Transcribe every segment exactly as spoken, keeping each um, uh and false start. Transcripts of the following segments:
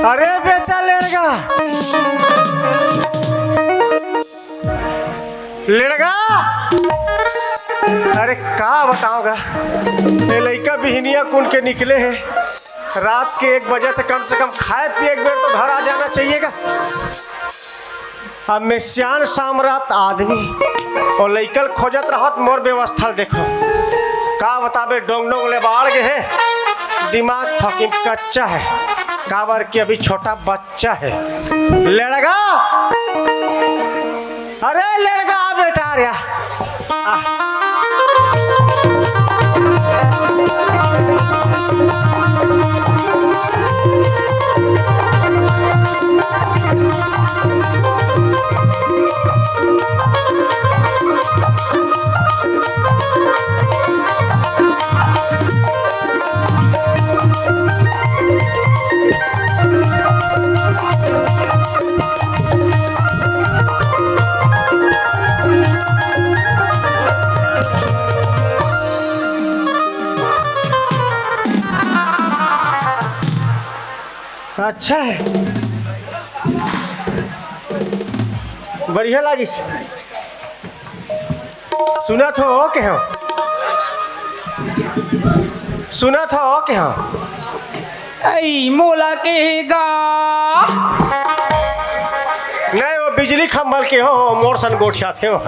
अरे बेटा लेड़गा, लेड़गा, अरे का बतावं गा, ये लइका बिहनिया कुन के निकले हे। रात के एक बजे त कम से कम खाए पिए एक बेर तो घर आ जाना चाहिए गा। अब मैं सियान सामरथ आदमी अउ लइका ल खोजत रहत मोर व्यवस्था ल देखो। का बताबे, डोंग डोंग ले बाढ़ गे हे, दिमाग थकिन कच्चा हे, काबर कि अभी छोटा बच्चा हे। लेड़गा, अरे लेड़गा आ बेटा, अरे आ। अच्छा हे, बढ़िया लागिस। सुनत हो के हो, सुनत हो के हो। अई मोला केहे गा। नहीं, वो बिजली खंभल के हो, मोर सन गोठियाथे हो।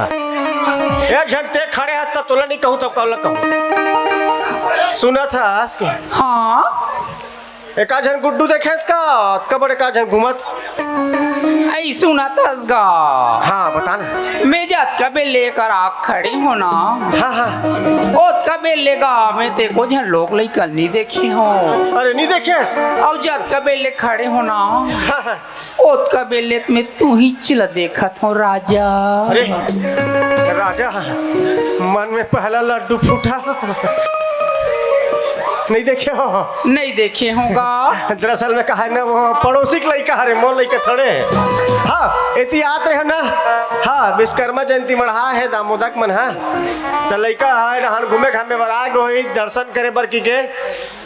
एक झन ते खड़े हस त तोला नहीं कहूँ त काला कहूँ। सुनत हस के? हाँ। एका झन गुड्डू देखेस का? अतका बड़े का झन घूमत? अई सुनत हस गा। हाँ, बता ना। मैं जतका बेर ले कर आ खड़े हो ना। हाँ, हाँ। ओतका बेर ले गा, मैं ते को झन लोग लइका नहीं देखे हो। अरे, नहीं देखे? अउ जतका बेर ले खड़े हो ना। हाँ, हाँ। ओतका बेर ले मैं तुही च ल देखत हो राजा। अरे, राजा, मन में पहला लड्डू फूटा। नहीं देखे हो? नहीं देखे हो गा। दरअसल में कहा है ना, वो पड़ोसी के लइका हरे, मोर लइका थोड़े। हाँ, एती आत रहे ना। हाँ, विश्वकर्मा जयंती मड़हा हे दामोदक मन, हाँ। त लइका हे, नहान घूमे घामे बर आ गए होही, दर्शन करे बर की के।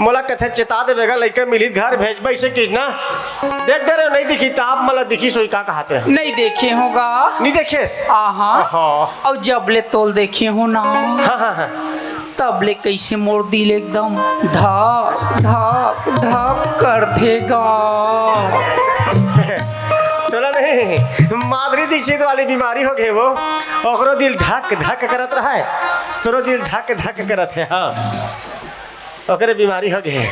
मोला कथे चेता देबे गा, लइका मिलही त घर भेजबे, अइसे किस ना। देख डरे नहीं दिखी, त आप मला दिखी सोई का कहात रहे। नहीं देखे हो गा। नहीं देखेस? आहा। आहा। अउ जब ले तोल देखे हो ना। हाँ, हाँ, हाँ। तब ले कइसे मोर दिल एकदम धक, धक, धक करथे गा। तोला नहीं, माधुरी दीक्षित वाली बीमारी हो गे वो, ओकरो दिल धक, धक करत रहे, तोरो दिल धक, धक करत हे, हाँ। ओकरे बीमारी हो गे।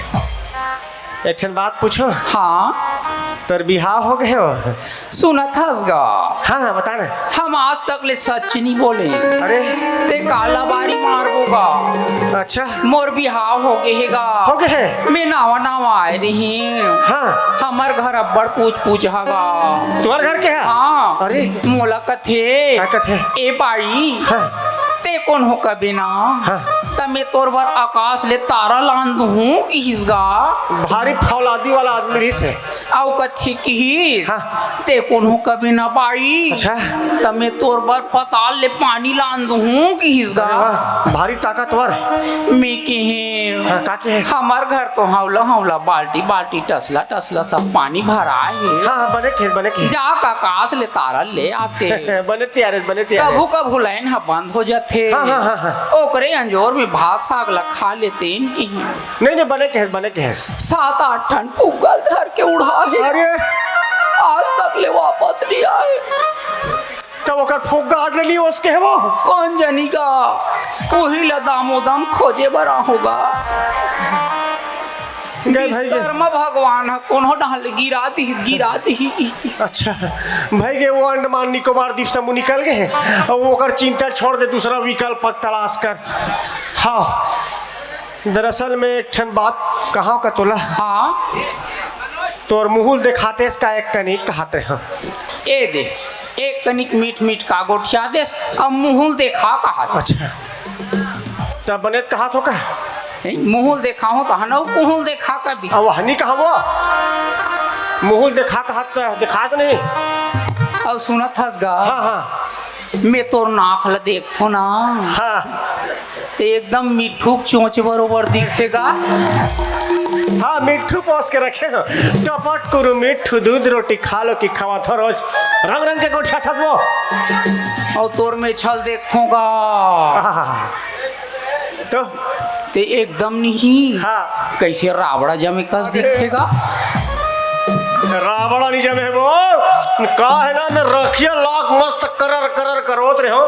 एक ठन बात पूछो। हाँ। तोर बिहाव हो गे हो? सुनत हस गा? हाँ, हाँ, बता ना। हम आज तक ले सच नहीं बोले। अरे। ते काला बारी मारबो गा। अच्छा। मोर बिहाव हो गे हे गा। हो गे हे? मैं नावा नावा आए रही। हाँ। हमर घर अब्बड़ पूछ पूछ हा गा। तुम्हार घर के हे? हाँ। अरे। मोला कथे। का कथे? ए बाई। हाँ। ते कोन हो कबे ना? हाँ। त मैं तोर बर आकाश ले तारा लान दूहूं किहिस गा। भारी फौलादी वाला आदमी रहिस हे। अउ कथे किहिस, हाँ। ते कोन हो कबे ना बाई। अच्छा। त मैं तोर बर पताल ले पानी लान दूहूं किहिस गा। अरे वाह, भारी ताकतवर। मैं केहे, हाँ, का केहे? हमर घर तो हौला हौला, बाल्टी बाल्टी, टसला टसला सब पानी भराए हे। हाँ, हाँ, बने केहे, बने केहे। जा का आकाश ले तारा ले आते। बने तियारे, बने तियारे। कभू कभू लाइन ह बंद हो जाथे। हाँ, हाँ, हाँ, हाँ। ओकरे अंजोर में भात साग ला खा लेतेन किहिस। नहीं, नहीं, बने केहे, बने केहे। सात आठ ठन फुग्गा ल धर के उड़ाहे। अरे। आज तक ले वापस नहीं आए। तब ओकर फुग्गा आज ले नहीं ओस के हे वो? कोन जनी गा, उही ला दामोदम खोजे बर आहों गा। गए भाई गए। विश्वकर्मा भगवान ह कोनो डाहन ले गिरा दिही, गिरा दिही। अच्छा, भाई गए वो अंडमान निकोबार द्वीप समूह निकल गए हे, अउ ओकर चिंता छोड़ दे, दूसरा विकल्प तलाश कर। हाँ, दरअसल में एक ठन बात कहां का तोला। हाँ। तोर मुहुल देखातेस का एक कनिक कहात रहे। ए दे, एक कनिक मीठ मीठ का गोठिया देस, अब मुहुल देखा कहात। अच्छा। तब बने त कहात हो का? ए, मुहुल देखा हो त हनऊ मुहुल देखा कबे। अब हनी कहा वो? मुहुल देखा कहात त देखात नहीं। अब सुनत हस गा? हाँ, हाँ। मैं तोर नाक ल देखथों ना। हाँ। ते एकदम मिठू के चोंच बरोबर दिखथे गा। हाँ, मिट्ठू पोस के रखे हो। टपट कुरु मिट्ठू, दूध रोटी खा लो कि खवाथो रोज। रंग रंग के गोठियाथस वो। अउ तोर में छल देखथों गा। आहा। तो? ते एकदम नहीं। हाँ। कइसे रावड़ा जमे कस दिखथे गा? रावड़ा नहीं जमे हे वो। का हे ना, न रखिया लाख मस्त करर करर करोत रहे हो।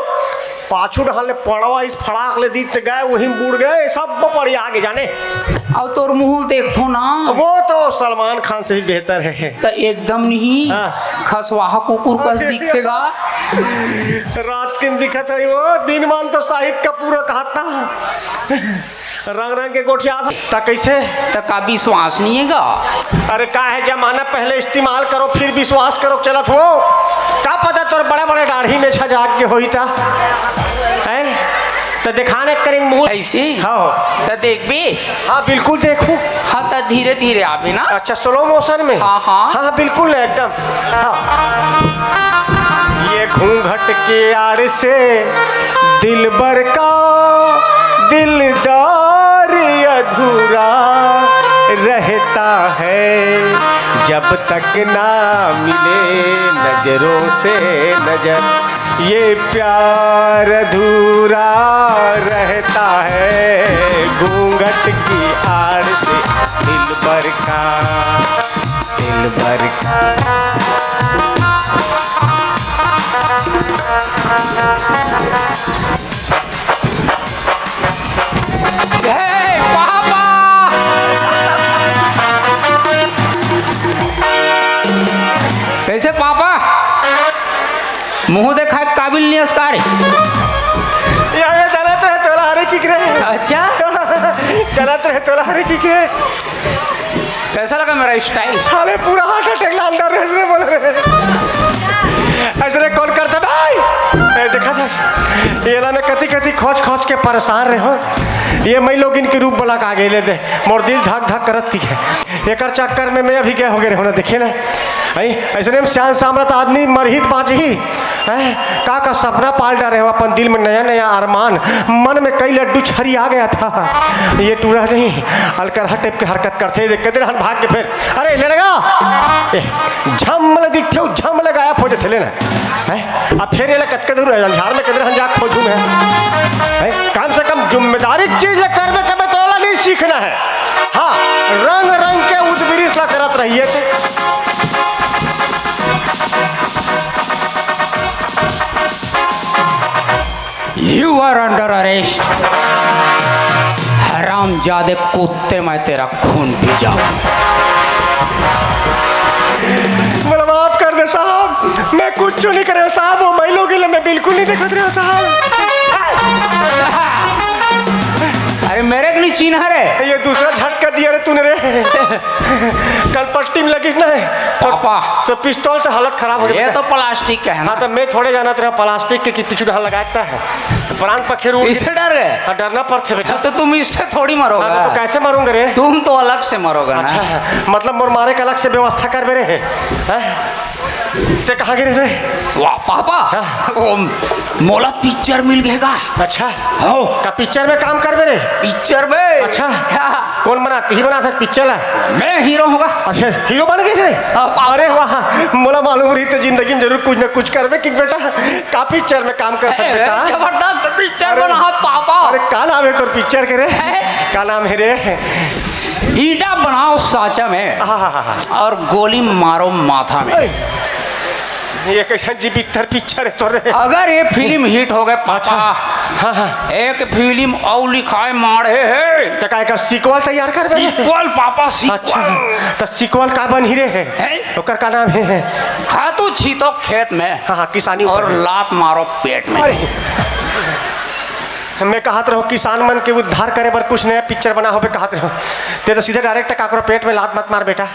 पाछू डहान ले पड़वा इस फड़ाक ले दीत गए, वहीं बुड़ गए, सब पड़िया आगे जाने। अउ तोर मुंह देखो ना। वो तो सलमान खान से भी बेहतर है। त एकदम नहीं। हाँ। खसवाहा कुकुर कस दिखथे गा। रात किन दिखत है वो, दिन मान तो शाहिद कपूर कहता। रंग रंग के गोठियात। त कइसे? त का विश्वास नहीं हे गा? अरे का हे, जमाना पहले इस्तेमाल करो फिर विश्वास करो चलत हो। का पता तोर बड़े बड़े दाढ़ी में छजाक के होई त। हैं? त दिखाने करेंगे मुंह। अइसे? हाँ हो। त देखबे? हाँ, बिल्कुल देखूं। हाँ, त धीरे धीरे आबे ना। अच्छा, स्लो मोशन में? हाँ, हाँ। हाँ, हाँ, बिल्कुल एकदम। हाँ। ये घूंघट के आड़ से दिलबर का दिलदार अधूरा रहता है, जब तक ना मिले नजरों से नजर, ये प्यार अधूरा रहता है। घूंघट की आड़ से दिलबर का, दिलबर का। हे पापा! कइसे पापा? मुंह देखाय काबिल नहीं अस्कार। ये हमें जानत रहे तोला हरे की रे। अच्छा? जानत रहे तोला हरे की के। कैसा लगा मेरा स्टाइल? साले पूरा हार्ट अटैक लान डारे, अइसने बोले रे। अइसने कौन करता भाई? ए, देखा था? ये ला मैं कति कति खोज खोज के परेशान रहे हो। ये मैं लोग इनके रूप बला का आगे ले दे। मोर दिल धक धक करत थी है। एकर चक्कर में मैं अभी गए हो गए रहे हो ना, देखिए ना। अई, अइसने में सियान सामरत आदमी मरही त बाँचही। हैं? का का सपना पाल डारे हो अपन दिल में, नया नया अरमान। मन में कई लड्डू छरी आ गया था। ये टूरा नहीं, अलकरहा टाइप के हरकत करथे, देख कदे रहन भाग के फेर। अरे, ले लगा। ए, झम ले दिखथे, झम ले गायब हो जथे, ले ना। हैं? अब फेर ये ले कतके दूर है, अंधार में कदे रहन जा खोजूं मैं। हैं? कम से कम जिम्मेदारी चीज ले करबे, तबे तोला नहीं सीखना है। हाँ, रंग रंग के उद्वृष ला करत रहिए ते। You are under arrest। हरामजादे कुत्ते, मैं तेरा खून पी जाऊं। मला माफ कर दे साहब, मैं कुछ नहीं करे साहब, वो मैं लोग मैं बिल्कुल नहीं देखत रहे साहब। अरे मेरे को नहीं चिन्हा रे। ये दूसरा झटका दिया रे तूने रे। कल पट्टी में लगिस ना है। तो, पापा। तो पिस्तौल से हालत खराब हो ये गया। तो प्लास्टिक का है ना। हाँ, तो मैं थोड़े जानत रहा प्लास्टिक के कि पीछू डहान लगाता है। प्राण पखेरु उड़ इससे डर गए? हाँ, डरना पड़थे बेटा। तो तुम इससे थोड़ी मरोगा। हाँ, तो कैसे मरूंगा रे? तुम तो अलग से मरोगा ना। अच्छा, मतलब मोर मारे के अलग से व्यवस्था करबे रे। हैं? ते कहाँ गिरे थे? वाह, पापा। हाँ। वो मोला पिक्चर मिल गए गा। अच्छा। हो। का पिक्चर में काम करबे रे? पिक्चर में। अच्छा। हाँ। कौन बना? तही बना था पिक्चर ला? मैं हीरो हूँ गा। अच्छा, हीरो बन गए थे? हाँ, पापा। अरे वाह, मोला मालूम रही तो जिंदगी में जरूर कुछ ना कुछ करबे कि बेटा, का पिक्चर में काम कर सकते ए, बेटा? जबरदस्त पिक्चर अरे, बना है पापा। अरे का नाम है तोर पिक्चर के रे? हैं? का नाम है रे? ईंटा बनाओ सांचा में हाँ, हाँ, हाँ, हाँ। और गोली मारो माथा में। अरे, ये कैसन जी बिकथर पिक्चर है तोरे? अगर ये फिल्म हिट हो गए पापा, अच्छा। हाँ, हाँ। एक फिल्म और लिखाए माढ़े है। तो काय का सीक्वल तैयार कर दे? सीक्वल पापा, सीक्वल। अच्छा, तो सीक्वल का बनही रे है? हैं? ओकर का नाम है? खातू छीतो खेत में हाँ, हाँ, किसानी ऊपर और है। लात मारो पेट में। अरे। मैं कहत रहो किसान मन के उद्धार करे बर कुछ नया पिक्चर बना होबे कहत रहो। ते तो सीधे डायरेक्ट काकरो पेट में लात मत मार बेटा।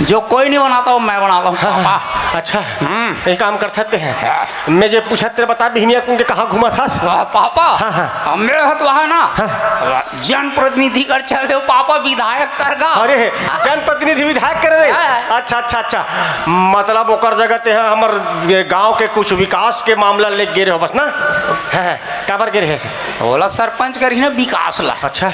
जो कोई नहीं बनाता वो मैं बनाता हूँ पापा। अच्छा, हम्म। ये काम कर सकते हैं। हाँ। मैं जे पूछत तेरे बता बिहनिया कुन के कहाँ घूमा था? वाह, पापा। हाँ, हाँ। हम मेरे हाथ वहाँ ना। हाँ। जनप्रतिनिधि कर चल दे पापा, विधायक कर गा। अरे, जनप्रतिनिधि विधायक कर रे। हाँ। अच्छा, अच्छा, अच्छा। मतलब ओकर जगह ते हमर ये गांव के कुछ विकास के मामला ले गे रहो बस ना। हाँ, हाँ। काबर गे रहे? ओला सरपंच करही ना विकास ला। अच्छा।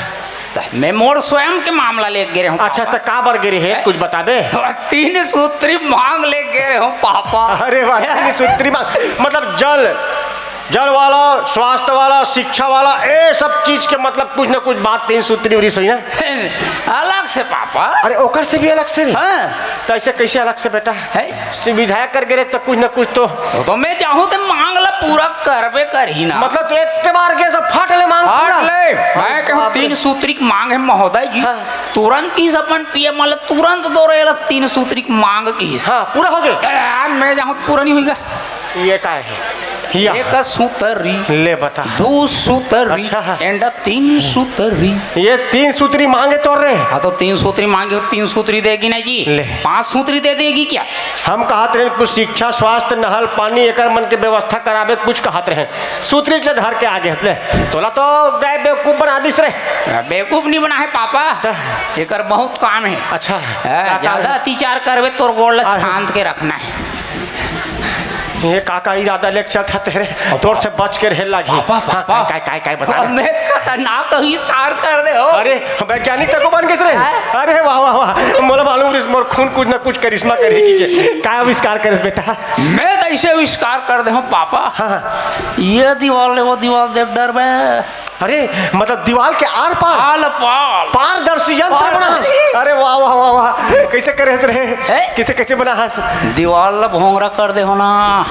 मैं मोर स्वयं के मामला ले गे रहे हूँ, अच्छा, पापा। त काबर गे रहे, कुछ बताबे? तीन सूत्री मांग ले गे रहे हूँ, पापा। अरे वाह, तीन सूत्री मांग, मतलब जल, जल वाला, स्वास्थ्य वाला, शिक्षा वाला, ए सब चीज के मतलब कुछ ना कुछ बात तीन सूत्री उरी सही ना? अलग से, पापा। अरे, ओकर से भी अलग से रे? हाँ। त ऐसे कैसे अलग से, बेटा? है। से विधायक कर गे रहे, त कुछ ना कुछ तो। तो मैं चाहूँ त मांग ला पूरा करबे करही ना। मतलब, तो एक के बार गे सब फट ले मांग फट पूरा? ले। मैं कहूँ, तीन सूत्री के मांग है, महोदय जी। हाँ। तुरंत किहिस अपन पीएम वाला, तुरंत दो रे ला तीन सूत्री के मांग किहिस। हाँ, पूरा हो गे? ए, मैं चाहूँ पूरा नहीं होइगा। ये का है? या। एक सूतरी, ले बता। दो सूतरी, अच्छा, हाँ। And तीन सूतरी। ये तीन सूतरी मांगे तोर रे। हाँ, तो तीन सूतरी मांगे हो, तीन सूतरी देगी ना जी। ले। पांच सूतरी दे देगी क्या? हम कहत रहे कुछ शिक्षा, स्वास्थ्य, नहल, पानी, एकर मन के व्यवस्था कराबे, कुछ कहत रहे। सूतरी ले धर के आगे हत ले। तोला तो गाय बेवकूफ बना दिस रे। बेवकूफ नहीं बना है, पापा। त? एकर बहुत काम है। अच्छा। हाँ, का काम ज्यादा है? अत्याचार करबे, तोर गोड़ ला आ, छांद के रखना है। ये का का इरादा लेके चलत हस रे? तोर से बच के रहे लागी। पापा, हाँ, पापा। काय, काय, काय, काय बता अब रे? मैं खतरनाक आविष्कार कर दे हो। अरे, वैज्ञानिक तको बन गे रे। हाँ। अरे वाह, वाह, वाह। मोला मालूम रिस, मोर खून कुछ ना कुछ करिश्मा करेगी के। काय आविष्कार करेस बेटा? मैं तो ऐसे आविष्कार कर दे हूँ, पापा। हाँ, हाँ। ये दीवाल ले वो दीवाल देख डरबे। अरे, मतलब दीवाल के आर पार? आल पार। पारदर्शी यंत्र बना हस? पारदर्शी। अरे वाह, वाह, वाह, वाह। कैसे करे हस रे? हैं? कैसे, कैसे बना हस? दीवाल ला भोंगरा कर दे हो ना।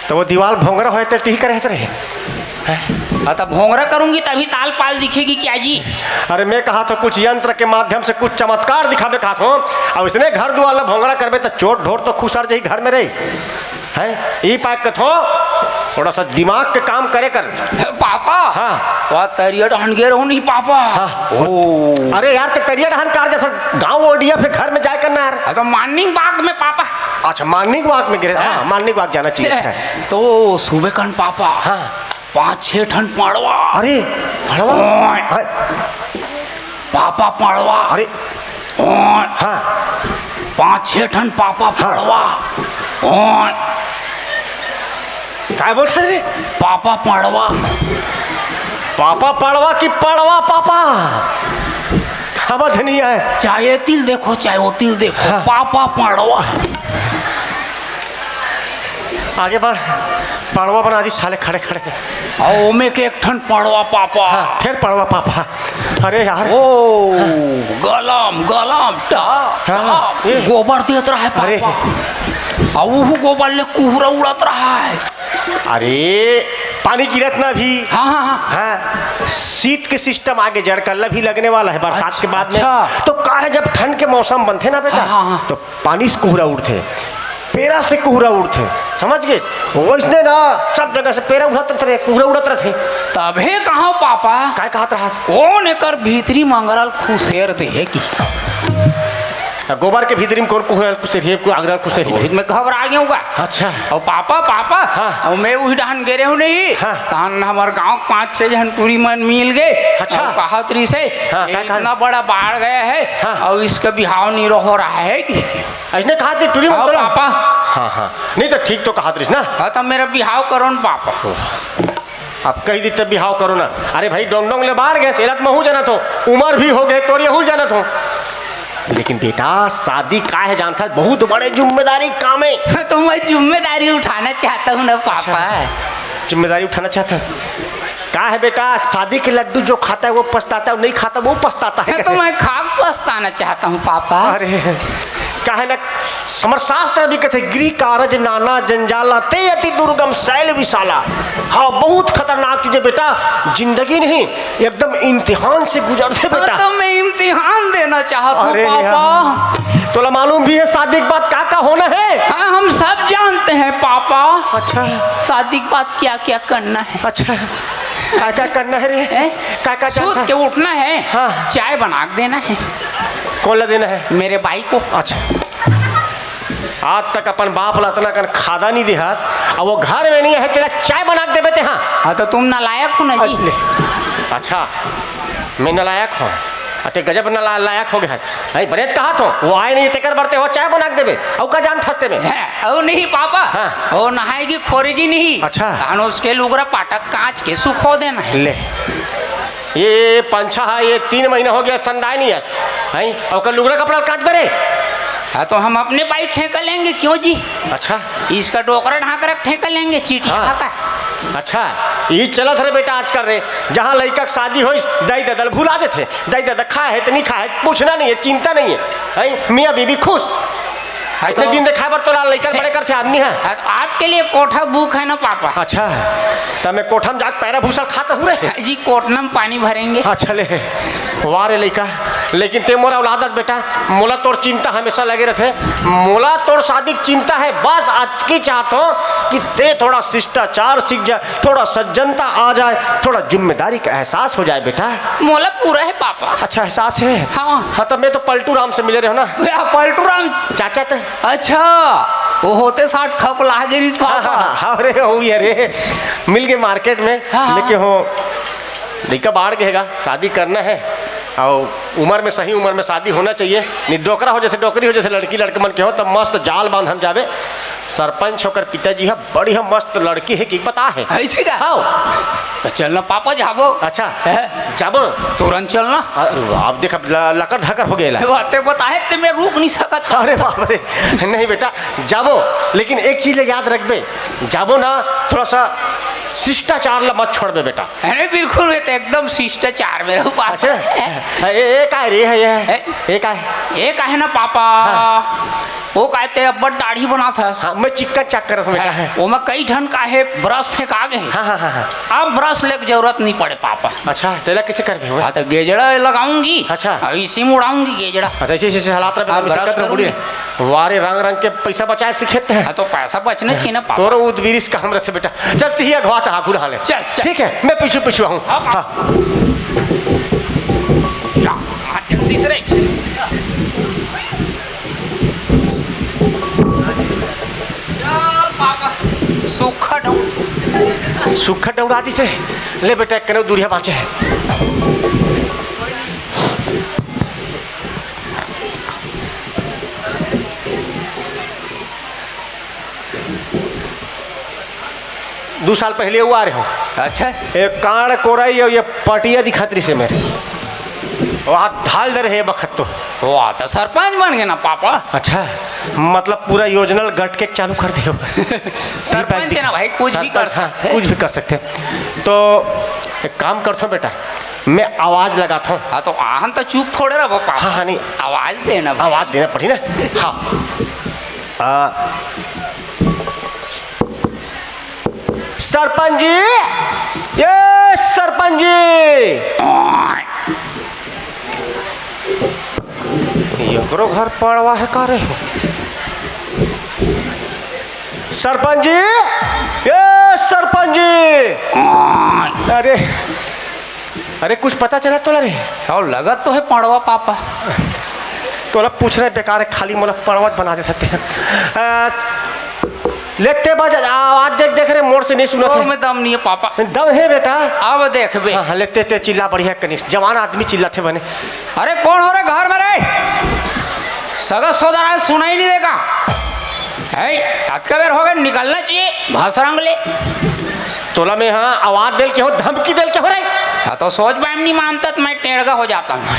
त वो दीवाल भोंगरा होय त तिही करे हस रे? हाँ, त भोंगरा करूंगी तभी ताल पाल दिखेगी क्या जी? अरे, मैं कहत हूँ कुछ यंत्र के माध्यम से कुछ चमत्कार दिखाबे कहत हूँ। अब इसने घर दुआर ला भोंगरा करबे त चोर ढोर तो खुसर जाही घर में रे। हैं? ई पाय कथो, थोड़ा सा दिमाग के काम करे कर। पापा। हाँ। वह तरिया डहन गे रहूं नहीं, पापा। हाँ। ओ। अरे यार, ते तरिया डहन कार जैसा गाँव ओडिया फिर घर में जाए करना यार। हाँ, तो morning walk में, पापा। अच्छा, morning walk में गे रहे। हाँ, morning walk जाना चाहिए, अच्छा। तो सुबह कन, पापा। हाँ। पाँच छह ठन पड़वा। अरे, पड़वा? ओए। हाँ। पापा पड़वा। अरे। ओए। हाँ। पाँच छह ठन पापा हाँ। पड़वा। ओए। काय बोलत हस रे? पापा पड़वा। पापा पड़वा कि पड़वा पापा? समझ नहीं आए। चाहे तिल देखो, चाहे वो तिल देखो, हाँ। पापा पड़वा। आगे बढ़, पड़वा बना दिस साले खड़े खड़े। अउ ओमे के एक ठन पड़वा पापा। हाँ, फिर पड़वा पापा। अरे यार। ओ, गलम, गलम, टप, हाँ, टप। ए। गोबर देत रहे अरे। पापा। अउ उहू गोबर ले कुहरा उड़त रहे। अरे, पानी गिरत ना भी। हाँ, हाँ, हाँ। हाँ, शीत के system आगे, जड़ कल्ला भी लगने वाला है बरसात के बाद में। अच्छा। तो का है, जब ठंड के मौसम बनथे ना बेटा, हाँ, हाँ, हाँ। तो पानी से कुहरा उड़थे, पेरा से कुहरा उड़थे, समझ गे? वैसने ना सब जगह से पेरा उड़त रथे, कुहरा उड़त रथे। तभे कहा पापा। काय कहत रहस? कोन एकर भीतरी मंगरा ल खुसेर दे हे कि? गोबर के भीतरी में कोन कुहरा ल खुसेर हे, कोन आगरा ल खुसेर हे? वही मैं घबरा गया हूँ का। अच्छा। अउ पापा, पापा, हाँ। अउ मैं उही डहन गे रहे हूँ नहीं, हाँ। तहन हमर गाँव के पाँच छह झन टूरी मन मिल गे। अच्छा। अउ कहत रहिस हे, हाँ, ये का कहत? इतना बड़ा बाढ़ गया है, हाँ। अउ इसका बिहाव नहीं हो रहा है कि? अइसने कहत हे टूरी मन हाँ, तोला? पापा। हाँ, हाँ। नहीं त ठीक तो कहत रहिस ना। हाँ, त मेरा बिहाव करो न पापा। अब कहि दिस त बिहाव करो ना। अरे भाई, डोंग डोंग ले बाढ़ गे, एला त महूँ जानत हों। उमर भी हो गे तोर, एहू ल जानत हों। लेकिन बेटा, शादी का हे जानत हस, बहुत बड़े जिम्मेदारी काम हे। हाँ, तो मैं जिम्मेदारी उठाना चाहता हूँ ना पापा। अच्छा, जिम्मेदारी उठाना चाहत हस। का हे बेटा, शादी के लड्डू जो खाता है वो पछताता है, और नहीं खाता वो पछताता है। तो मैं खा के पछताना चाहता हूँ पापा। अरे, का हे ना, हमर शास्त्र भी कथे, "गृह कारज नाना जंजाला, ते अति दुर्गम शैल विशाला।" हाँ, बहुत खतरनाक चीज हे बेटा, जिंदगी नहीं, एकदम इम्तिहान से गुजरथे हाँ, बेटा। तो मैं इम्तिहान देना चाहता हूँ अरे पापा। यार, तोला मालूम भी हे शादी के बाद का का होना हे? हाँ, हम सब जानते हैं पापा। अच्छा। शादी के बाद क्या क्या करना है? अच्छा, का का करना हे रे? हैं? का का सूत जानता के उठना है, हाँ। चाय बना के देना है। कोन ला देना हे? मेरे बाई को। अच्छा, आज तक अपन बाप ला अतना कन खादा नहीं देहस, अब वो घर में नहीं हे, तेला चाय बना के देबे ते, हाँ। हाँ, तो तुम नालायक हो ना जी। ले। अच्छा, मैं नालायक हों? अते गजब ना ला-, लायक हो गया है। नहीं, बने त कहा थो, वो आए नहीं, तेकर बर ते वो चाय बना के देबे। अउ का जान थस ते में? हैं, अउ नहीं पापा। हाँ। वो नहाएगी खोरेगी नहीं। अच्छा। तहन उसके लुगरा पाटक कांच के सुखो देना है। ले। ये पंछा है, ये तीन महीना हो गया, संदाय नहीं है। हैं? अउ का लुगरा कपड़ा कांच बरे? हाँ, तो हम अपने बाइक ठेका लेंगे, क्यों जी? अच्छा। इसका डोकरा ढांक रख ठेका लेंगे, चीटी हाँ। ढांका। अच्छा, ये चलत रे बेटा आजकल रे, जहाँ लइका के शादी होइस, दाई ददा ल भुला देथे, दाई ददा खाए है त नहीं खाए है, पूछना नहीं है, चिंता नहीं है, हैं? मियाँ बीबी खुश। हाँ, इतने तो दिन दिखाए बर तोला लइका बड़े करथे आदमी है। हाँ, तो आपके लिए कोठा बुक है ना पापा? अच्छा, त मैं कोठा में जाके पैरा भूसा खात रहूँ रे। जी, कोटना में पानी भरेंगे। अच्छा ले, वाह रे लइका, लेकिन ते मोर औलाद हस बेटा, मोला तोर चिंता हमेशा लगे रथे। मोला तोर शादी के चिंता है, बस अतकी चाहत हूँ कि ते थोड़ा शिष्टाचार सीख जाए, थोड़ा सज्जनता आ जाए, थोड़ा जिम्मेदारी का एहसास हो जाए बेटा। मोला पूरा है पापा। अच्छा एहसास है? हाँ। हाँ, तब मैं तो पलटू राम से मिले रहे हो ना। या पलटू राम? चाचा तो। अच्छा, वो होते साठ खप लागे रिस हाँ, पापा। हाँ, हाँ, अरे हो ये रे, मिल गए मार्केट में, हाँ, हाँ। लेके हो लइका बाढ़ के हेगा, शादी करना है। अउ उमर में, सही उमर में शादी होना चाहिए। नहीं डोकरा हो जैसे, डोकरी हो जैसे, लड़की लड़के मन के हो, तब मस्त जाल बांधन जाबे। सरपंच ओकर पिताजी ह, बढ़िया मस्त लड़की है कि बता है। ऐसे का? हाँ। तो चलना पापा, जाबो। अच्छा। है? जाबो। तुरंत चलना। अरे, अब देख, अब ल-, लकर धकर हो गया। बातें बताए ते मैं रुक नहीं सकत। अरे बाप रे, नहीं बेटा, जाबो, लेकिन एक चीज याद रखबे, जाबो ना, थोड़ा सा शिष्टाचार ला मत छोड़बे बेटा। अरे बिल्कुल, मैं तो एकदम शिष्टाचार में रहूँ पापा। अच्छा, ए, ए, काय रे है ये? ए? ए, काय? ये काहे ना पापा? हाँ। वो कहते अब्बड़ दाढ़ी बनात है। हाँ, मैं चिक्का चक करत हूँ बेटा। हाँ, वो मैं कई ठन का है, ब्रश फेंका गए। हाँ, हाँ, हाँ, हाँ। अब ब्रश लेके जरूरत नहीं पड़े पापा। अच्छा, तेला कैसे करबे वो? हाँ, तो गेजड़ा लगाऊंगी। अच्छा। और इसी में उड़ाऊंगी गेजड़ा। अच्छा, इसी, इसी हालात रहे, हाँ, हम इसे ब्रश कत रहे करूंगी। बुढ़िया। वारे रंग रंग के पैसा बचाए सीखे ते हैं। हाँ, तो पैसा बचना चाहिए ना पापा। तोरो उदबिरिस का हम रहे बेटा। चल, तिही अगवा था, हाँ, गुड़ हाले। चल, चल। ठीक है, मैं पीछू पीछू आऊँ। अब हाँ। या, हाँ, जल्दी से रे। सूखा डौड़। सूखा डौड़ा दिस रे। ले बेटा, एक कने दूरिया बाँचे है। दू साल पहले वो आ रहे हो। अच्छा। ये कांड़ कोरई और ये पटिया दिखत रही से मेरे। वहाँ ढाल दे रहे बखत तो। वाह, तो सरपंच बन गए ना पापा। अच्छा, मतलब पूरा योजना गट के चालू कर दियो। सरपंच है ना भाई, कुछ भी कर सरपंच, हाँ, सकते हैं। कुछ भी कर सकते हैं। तो एक काम करथो बेटा, मैं आवाज लगाथो। हाँ, तो आहन तो चुप थोड़े रहो पापा। हाँ, हाँ, नहीं। आवाज देना भाई। आवाज देना पड़ी ना। हाँ। आ, सरपंच जी, ये सरपंच जी। एकरो घर पड़वा है का रे? सरपंच जी, ये सरपंच जी। अरे, अरे, कुछ पता चला तोला रे? और लगत तो है पड़वा पापा। तोला पूछ रहे बेकार है, खाली मोला पड़वत बना दे सकते हैं। अ, लेते बज आवाज देख, देख रे, मोर से नहीं सुनत तोर है। में दम नहीं है पापा। दम है बेटा। अब देखबे। हाँ, हाँ, लेते ते चिल्ला बढ़िया कनिस। जवान आदमी चिल्लाथे बने। अरे कौन हो रे घर में रे? सगा सोदर आज सुनाई नहीं देगा। है, अतका बेर हो गए, निकलना चाहिए, भसरंग ले। तोला में हाँ आवाज देल के हो, धमकी देल के हो रे। हाँ, तो सोच पाए नहीं मानता तो मैं टेढ़गा हो जाता हूँ।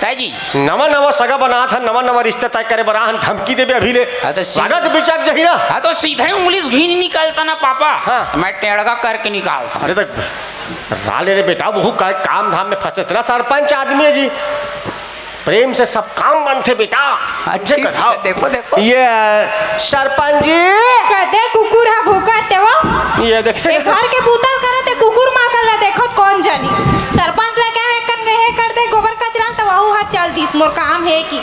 ताई जी। नवा नवा सगा बनात हन, नवा नवा रिश्ता तय करे बर आहन, धमकी देबे अभी ले। हाँ, तो सी- सगा तो बिचक जही ना। हाँ, तो सीधे उंगली से घी नहीं निकलता ना पापा। हाँ। मैं टेढ़गा करके निकालता हूँ। अरे तक राले रे बेटा, वो का-, काम धाम में फंसे थे ना, सरपंच आदमी है जी, प्रेम से सब काम बनथे बेटा। हाँ, ठीक है, देखो, देखो। ये सरपंच जी। कदे कुकुर हा भूकत हे वो। ये देखे। ए घर के बूता ल करत हे, कुकुर माकल ला देखत कौन जानी। सरपंच ला कहे एक कन रेहे कर दे, गोबर कचरा ल, त वहू हा चल दिस, मोर काम हे कि।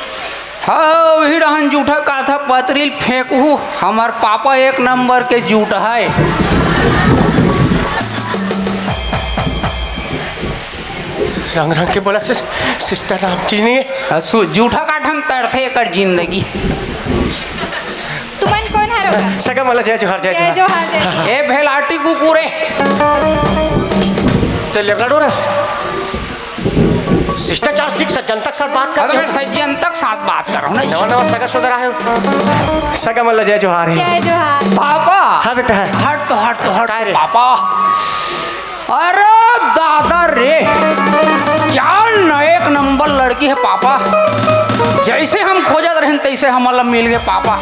हाँ, वही रहन जूठा काथा पतरी ल फेंकहू, हमर पापा एक नंबर के जूठ है। रंग रंग के बोला सिस-, सिस्टर राम चीज नहीं है। हाँ, सु-, जूठा काठम तड़थे एकर जिंदगी। तुमन कौन हरो का? सगा मला जय जोहार, जय जय जोहार। जोहार, जय जोहार। ए भेलाटी कुकुरे। ते लेबड़ा डोरस। शिष्टाचार सीख, सज्जनता के साथ बात कर। अरे, मैं सज्जनता के साथ बात कर रहा हूँ ना। नवा नवा सगा सुधरा है। सगा मन ला जय जोहार हे। जय जोहार। पापा। हाँ बेटा, है। हट तो, हट तो, हट। काय रे? पापा। अरे दादा रे, क्या न एक नंबर लड़की है पापा। जैसे हम खोजत रहेन तैसे हमन ला मिल गे पापा।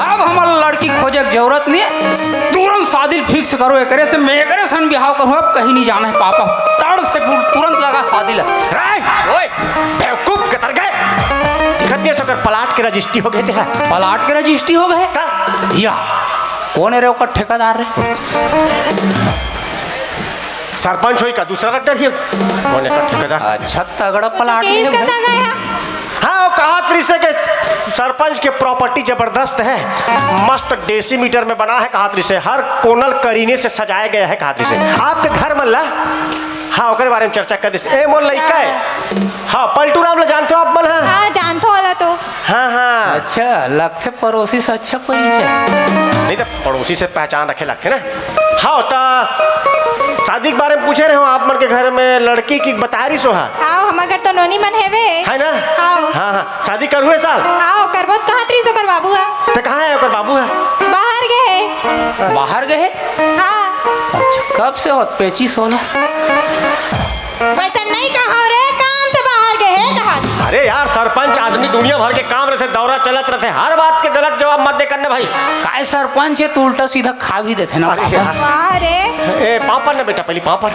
अब हमन ला लड़की खोजे के जरूरत नहीं है, तुरंत शादी फिक्स करो एकरे से, मैं एकरे सन बिहाव करूँ, अब कहीं नहीं जाना है पापा। तड़ से तुरंत लगा शादी ला। राय, ओए, बेवकूफ कतर गए। दिखत नहीं है, ओकर प्लाट के रजिस्ट्री हो गए थे। प्लाट के रजिस्ट्री हो गए? का? या, कौन है रे ओकर ठेकेदार रे? सरपंच होई का, दूसरा रख डरिए। कौन है का ठेकेदार? अच्छा, तगड़ा कुछ प्लाट केस में का भाई। संग है? हाँ, वो कहा त्रिसे के सरपंच के प्रॉपर्टी जबरदस्त है, मस्त डेसीमीटर में बना है कहा त्रिसे, हर कोनल करीने से सजाया गया है कहा त्रिसे। आपके घर मन ला, हाँ, ओकरे बारे में चर्चा कर दिस। ए, मोर लइका है। हाँ, पलटू राम ला जानते हो आप मन, हाँ? हाँ, जानथो वाला तो। हाँ, हाँ। अच्छा, लगथे पड़ोसी से अच्छा परिचय। नहीं तो पड़ोसी से पहचान रखे लगथे ना। हाँ, तो शादी के बारे में पूछे रहे हो, आप मन के घर में लड़की की बता रही सो हा? हाँ, हमर घर तो नोनी मन हेवे। है ना? हाँ। हाँ, हाँ। शादी करू ए साल? हाँ, करबो तो कहा त्रिस ओकर बाबू है। तो कहाँ है ओकर बाबू है? बाहर गए है। बाहर गए है? हाँ। अच्छा, कब से होत पेचिस होला? वैसे नहीं कहा रे, काम से बाहर गए है कहा। अरे यार, सरपंच आदमी दुनिया भर के काम रहते, दौरा चलत रहते, हर बात के गलत जवाब मत दे करने भाई। काय सरपंच है, तू उल्टा सीधा खा भी देते ना अरे पापा। यार। वाह रे। ए, पापड़ ना बेटा, पहले पापड़।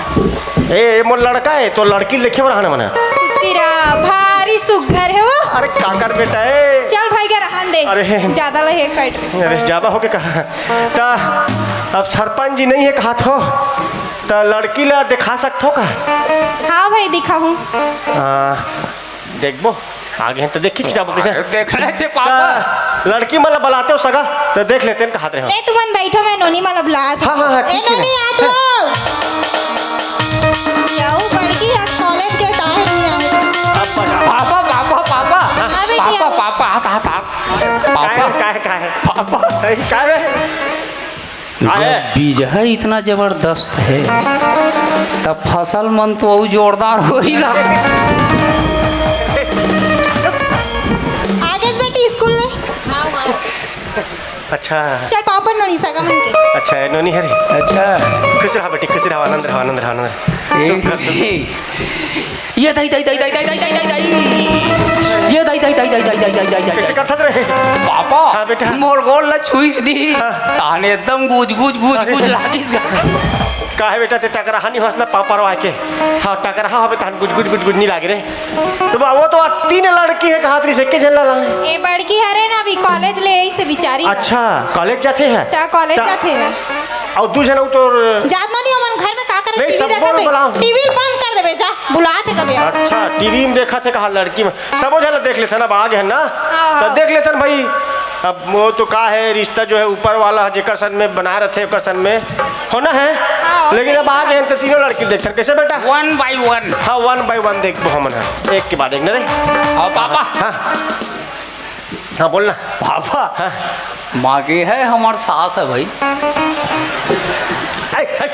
ए, ए मोर लड़का है, तो लड़की देखे बर आना मना। सिरा भारी सुग्घर है वो। अरे काकर बेटा है। चल भाई के रहन दे। अरे। ज्यादा लहे कट। अरे, ज्यादा हो के कहा। ता अब सरपंच जी नहीं है कहा थो, ता लड़की ला दिखा सकथो का? हाँ भाई, दिखाहूँ। आ, देखबो, आगे हैं तो देखी जाबो किसे। अरे, देखना छे पापा। ता लड़की मन ला बलाते हो सगा, तो देख लेते हैं कहा रहे हो। ले तुमन बैठो, मैं नोनी मन ला बुलात हूँ। हाँ, हाँ, हाँ, ए ठीक है। नोनी, आ तो। याऊ बड़की है, कॉलेज के टाइम में। Papa, papa, papa. हाँ, बेटी, पापा, आओ। पापा, हाथ, हाथ, हाथ। पापा। काय, काय, काय? पापा। अरे, काय है? जब अरे। बीज है इतना जबरदस्त है, तब फसल मन तो अउ जोरदार होही गा। आगे से बेटी स्कूल में। अच्छा। चल पापा नोनी सगा मन के। अच्छा, ए नोनी हरे। अच्छा। खुश रहा बेटी, खुश रहा, आनंद रहा, आनंद रहा, आनंद रहा। ए, सुख रहा, सुख। ए, ये दाई, दाई, दाई। ये दाई, दाई, दाई। कैसे करथस रे? पापा, हाँ, बेटा। मोर गोड़ ला छुईस नहीं। हाँ। ताने एकदम गुज, गुज, गुज, अरे। गुज लागिस गा। काहे बेटा, ते टकराहा नहीं होस ना पापा रो आके। हाँ, टकराहा होबे तान गुज, गुज, गुज, गुज नहीं लागे रे। तो बा, वो तो आ तीन लड़की है, कहा तरी से के झन ला लाने। ए बड़की हरे ना, अभी कॉलेज ले आई से बिचारी। अच्छा, कॉलेज जाथे है? ता कॉलेज ता जाथे है। अउ दू झन अउ तोर जात नो नहीं, हमन घर में का करबे, नहीं, टीवी सबो देखत है। बुलाओ। टीवी बंद कर देबे, जा, बुलात है कभी। अच्छा, टीवी में देखत है कहा लड़की में। सबो झन ला देख लेथन, अब आ गे हन ना, हाँ, तो हाँ। देख लेथन भाई। अब वो तो का है, रिश्ता जो है ऊपर वाला जेकर सन में बना रथे, ओकर सन में होना है। हाँ, लेकिन सही अब आ बात। गे हन तो तीनों लड़की देखथन। कैसे बेटा? One by one। हाँ, one by one देखबो हमन, हाँ, एक के बाद एक ना रे। हाँ, पापा। हाँ। हाँ, बोल ना। पापा, हाँ। माँ के है, हमार सास है भाई। ए, ए।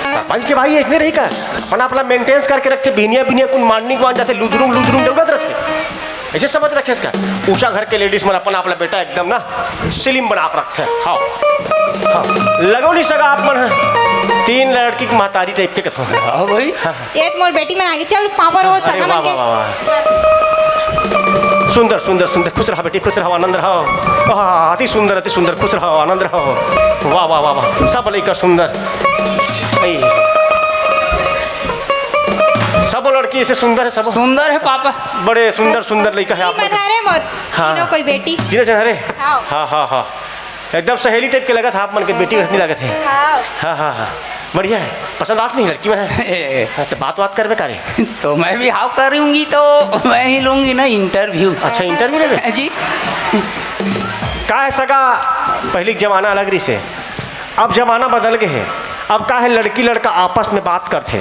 सरपंच के भाई ऐसने रही का? अपन अपना मेंटेनेंस करके रखथे, बिनिया, बिनिया कुन मारनी को आ जाथे, लुदरुम, लुदरुम दौड़त रथे। ऐसे समझ रखे इसका। ऊंचा घर के लेडीज मन अपन अपना बेटा एकदम ना स्लिम बना के रखथे। हाँ। हाँ। लगो नहीं सगा आप मन है। तीन लड़की की महतारी टाइप के कथा। हाँ भाई। हाँ। ये तो मोर बेटी मन आगे, चल पापा रो अरे सगा वाह, मन के। वाह, वाह, वाह। सुंदर, सुंदर, सुंदर, खुश रहा बेटी, खुश रहा, आनंद रहा। वाह, अति सुंदर, अति सुंदर, खुश रहा, आनंद रहा। वाह, वाह, वाह, वाह, सब लइका सुंदर। ऐ। सब लड़की ऐसे सुंदर है, सब। सुंदर है पापा। बड़े सुंदर, सुंदर लइका है आप मन। मन हरे मोर। हाँ। तीनों कोई बेटी। तीनों जन हरे? हाँ। हाँ, हाँ, हाँ। एकदम सहेली टाइप के लगत हे आप मन के, बेटी वैसनी लगत हे। हाँ। हाँ, हाँ, हाँ। बढ़िया है। पसंद आत नहीं लड़की मन हे? हाँ, तो बात, बात करबे का रे? तो मैं भी हाँ करूँगी तो मैं ही लूँगी ना इंटरव्यू। अच्छा, इंटरव्यू लेबे? जी। का है सगा, पहली के जमाना अलग रहिसे, अब जमाना बदल गए हे। अब का है, लड़की लड़का आपस में बात करथे,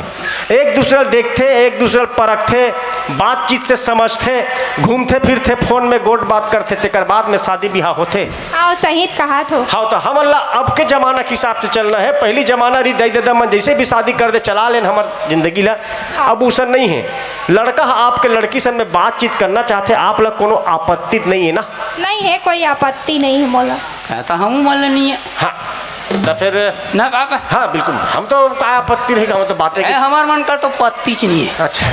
एक दूसरा ल देखथे, एक दूसरा ल परखथे, बातचीत से समझथे, घूमथे फिरथे, फोन में गोठ बात करथे, तेकर बाद में शादी बिहाव होथे। हाँ, सही कहात हो। हाँ, तो हमन ला अब के जमाना के हिसाब से चलना हे। पहिली जमाना रही, दाई ददा मन जैसे भी शादी कर दे, चला लेन हमर जिंदगी ला। हाँ। अब उसन नहीं हे। लड़का ह आपके लड़की सन में बातचीत करना चाहथे, आप ला कोनो आपत्ति नहीं हे ना? नहीं हे, कोई आपत्ति नहीं हे मोला। हाँ, तो हमू मन ला नहीं हे। हाँ, तो फिर ना बाबा। हाँ, बिल्कुल, हम तो का आपत्ति नहीं, हम तो बातें ए, की हमार मन कर तो पत्ती च नहीं हे। अच्छा,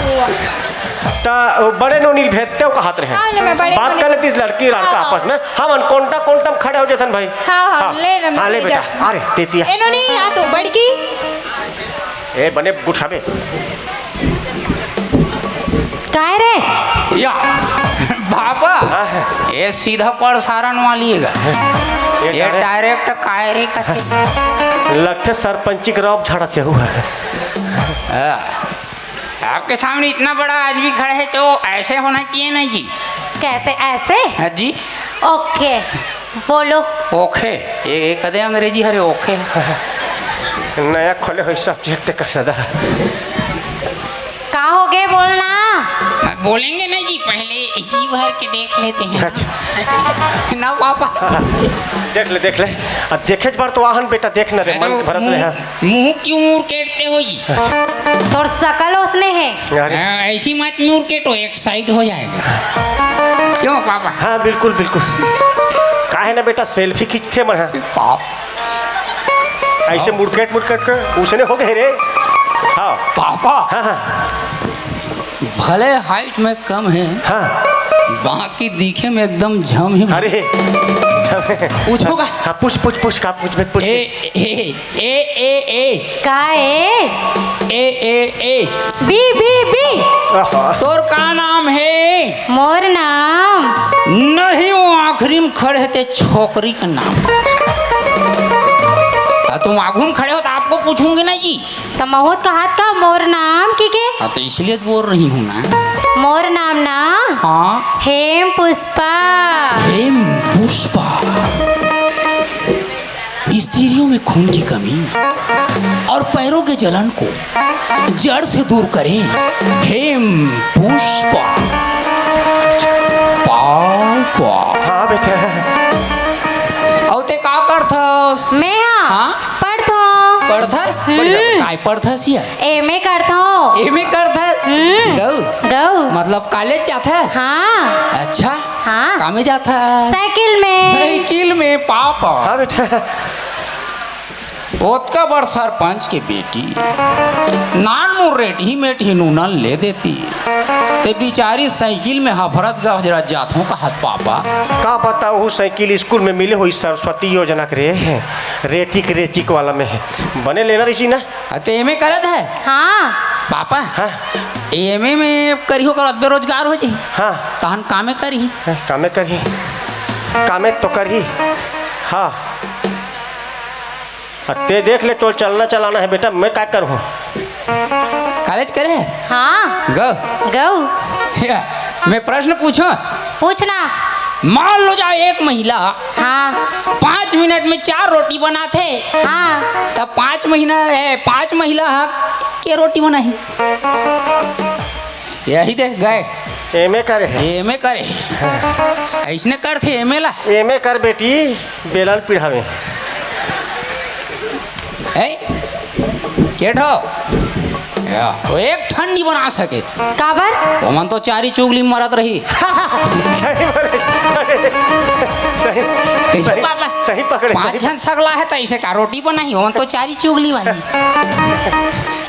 तो बड़े नोनी भेजते हो, कहत रहे। हाँ, ले, मैं बड़े बात नोनी कर लेती लड़की लड़का हाँ, हाँ। आपस में। हमन कोंटा कोंटा में खड़े हो जथन भाई। हाँ, हाँ, हाँ, ले ले, हाँ, ले ले बेटा। जा। अरे, तेतिया। ए नोनी, आ तो बड़की। ए, बने गुठाबे। काय रे? या, बाबा, हाँ, हाँ। ये सीधा प्रसारण वाली हे गा। ये ये डायरेक्ट काय रे कथे? लगथे सरपंची के रौब झाड़ा से हुआ है। हाँ। आपके सामने इतना बड़ा आदमी खड़ा है तो ऐसे होना चाहिए ना जी। कैसे ऐसे? हाँ जी। ओके, बोलो। ओखे, ये, ये कदे अंग्रेजी हरे ओखे। नया खोले हुई सब्जेक्ट का सदा। का हो गए, बोलना। हाँ, बोलेंगे ना जी, पहले जी भर के देख लेते हैं। अच्छा। ना पापा। देख ले, देख ले। अब देखे बार तो आहन बेटा, देख ना रे, अरे मन भरत ले, मुंह, हाँ। मुंह क्यों मुरकेटते हो जी? अच्छा। तोर सकल ओसने हे। अरे। हाँ, ऐसी मत मुरकेटो, एक साइड हो जाएगा। क्यों पापा? हाँ, बिल्कुल, बिल्कुल। काहे ना बेटा, सेल्फी खींचते मन, हाँ। पाप। ऐसे मुड़केट मुड़केट के उसने हो गए रे। हाँ। पापा। हाँ, हाँ। भले हाइट में कम है, हाँ। बाकी दिखे में एकदम झम ही। अरे, झम है। पूछो का? हाँ, पूछ, पूछ, पूछ, का पूछ, पूछ। ए, ए, ए, ए, ए। का ए? ए, ए, ए। बी, बी, बी। आहा। तोर का नाम है? मोर नाम। नहीं, वो आखिरी में खड़े थे छोकरी का नाम। आ, तुम आगू में खड़े हो तो आपको पूछूंगी ना जी। त महूँ त कहत का मोर नाम की के? हाँ, तो इसलिए तो बोल रही हूँ ना। मोर नाम ना हाँ। हेम पुष्पा। हेम पुष्पा। स्त्रियों में खून की कमी और पैरों के जलन को जड़ से दूर करें। हेम पुष्पा। पापा। हाँ बेटा। अउ ते का करथस? मैं हाँ, हाँ? पढ़थों। पढ़थस? हम्म। बढ़िया, बढ़िया। काय पढ़थस ये? एमए करथों। एमए करथस? हम्म। गऊ? गऊ। मतलब कॉलेज जाथस? हाँ। अच्छा। हाँ। कामे जाथस? साइकिल में। साइकिल में, पापा। हाँ बेटा। ओतका बड़ सरपंच के बेटी, नानमुन रेटही मेटही नूना ले देती। ते बिचारी साइकिल में हफरत गफरत जाथों कहत पापा। का बताओ, साइकिल स्कूल में मिले होई सरस्वती योजना के रे, रेटिक रेचिक वाला में बने लेना रही ना। अ, ते एमए करत हे? हाँ। पापा, हाँ। एमए में करिहो कर बेरोजगार हो जाही। हाँ। तहन कामे करही। हाँ, कामे करही। कामे तो करही। हाँ। अ, ते देख ले, तोल चलना चलाना है बेटा, मैं का करूँ? कॉलेज करे? हाँ। गो। गऊ। या, मैं प्रश्न पूछूं? पूछना। मान लो जाओ एक महिला हाँ। पाँच मिनट में चार रोटी बनाथे। हाँ। तब पाँच महीना, ए, पाँच महिला हा के रोटी बनाही? यही दे गए। एमए करे है। एमए करे। ऐसने करथे एमए ला। एमए कर बेटी, बेलन पिढ़ावे। है? के ठो? या, वो एक ठन नहीं बना सके। काबर? ओमन तो चारी चुगली मरत रही। सही बोले, सही, सही, कैसे सही, पापा? सही पकड़े, पाँच सही। झन सगला है तो ऐसे का रोटी बनाही? ओमन तो चारी चुगली वाली।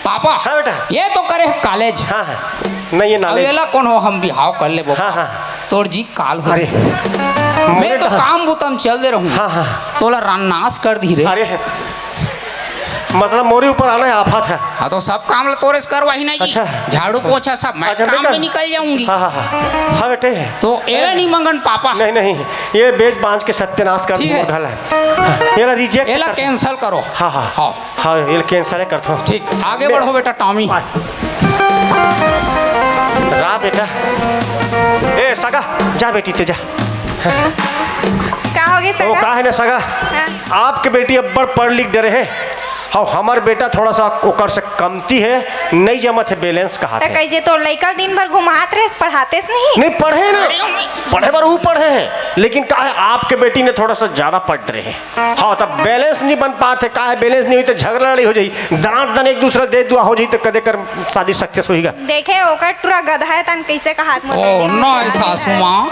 पापा, हाँ बेटा। ये तो करे कॉलेज। हाँ, हाँ। नहीं, ये अब नॉलेज। एला कौन हो, हम बिहाव कर लेबो। हाँ, हाँ। तोर जी काल हो। अरे। मैं तो काम बुतम चल दे रहूं। हाँ, हाँ। तोला रान नाश कर दी रे। अरे। मतलब मोरे ऊपर आना है आफत है। हाँ, तो सब काम ला तोरे से करवाही ना जी। अच्छा। झाड़ू पोछा सब मैं अच्छा, मैं काम कर- में निकल जाऊंगी। हाँ, हाँ, हाँ। हाँ बेटे। तो एला नहीं मंगन पापा। नहीं, नहीं, ये बेच बांच के सत्यानाश कर ठीक है। दूंगा, ढाला है। हाँ, ये ला रिजेक्ट एला कर- कैंसिल करो। हाँ, हाँ। हाँ। हाँ, ये कैंसिल करता हूँ। ठीक, आगे मैं- बढ़ो बेटा टॉमी। आ- रा बेटा। ए, सगा, जा बेटी, ते जा। का हो गए वो सगा? का है ना सगा? हाँ। आपके बेटी अब्बड़ पढ़ लिख डरे है। हाँ, हमर बेटा थोड़ा सा ओकर से कमती हे, नइ जमत हे, बैलेंस कहात त हे। कइसे तोर लइका ल दिन भर घुमात रहेस, पढ़ातेस नहीं? नहीं पढ़े ना, पढ़े बर वो पढ़े हे, लेकिन का हे, आपके बेटी ने थोड़ा सा ज्यादा पढ़ रहे हे। हाँ, तब बैलेंस नहीं बन पात हे, का हे, बैलेंस नहीं होई त झगड़ा लड़ाई हो जाई, दनादन एक दूसरा दे दुआ हो जाई, त कदे कर शादी सक्सेस होई गा। देखे, ओकर टुरा गधा हे, तन कइसे कहात मोर ओ, बेटी नहीं, सासू माँ,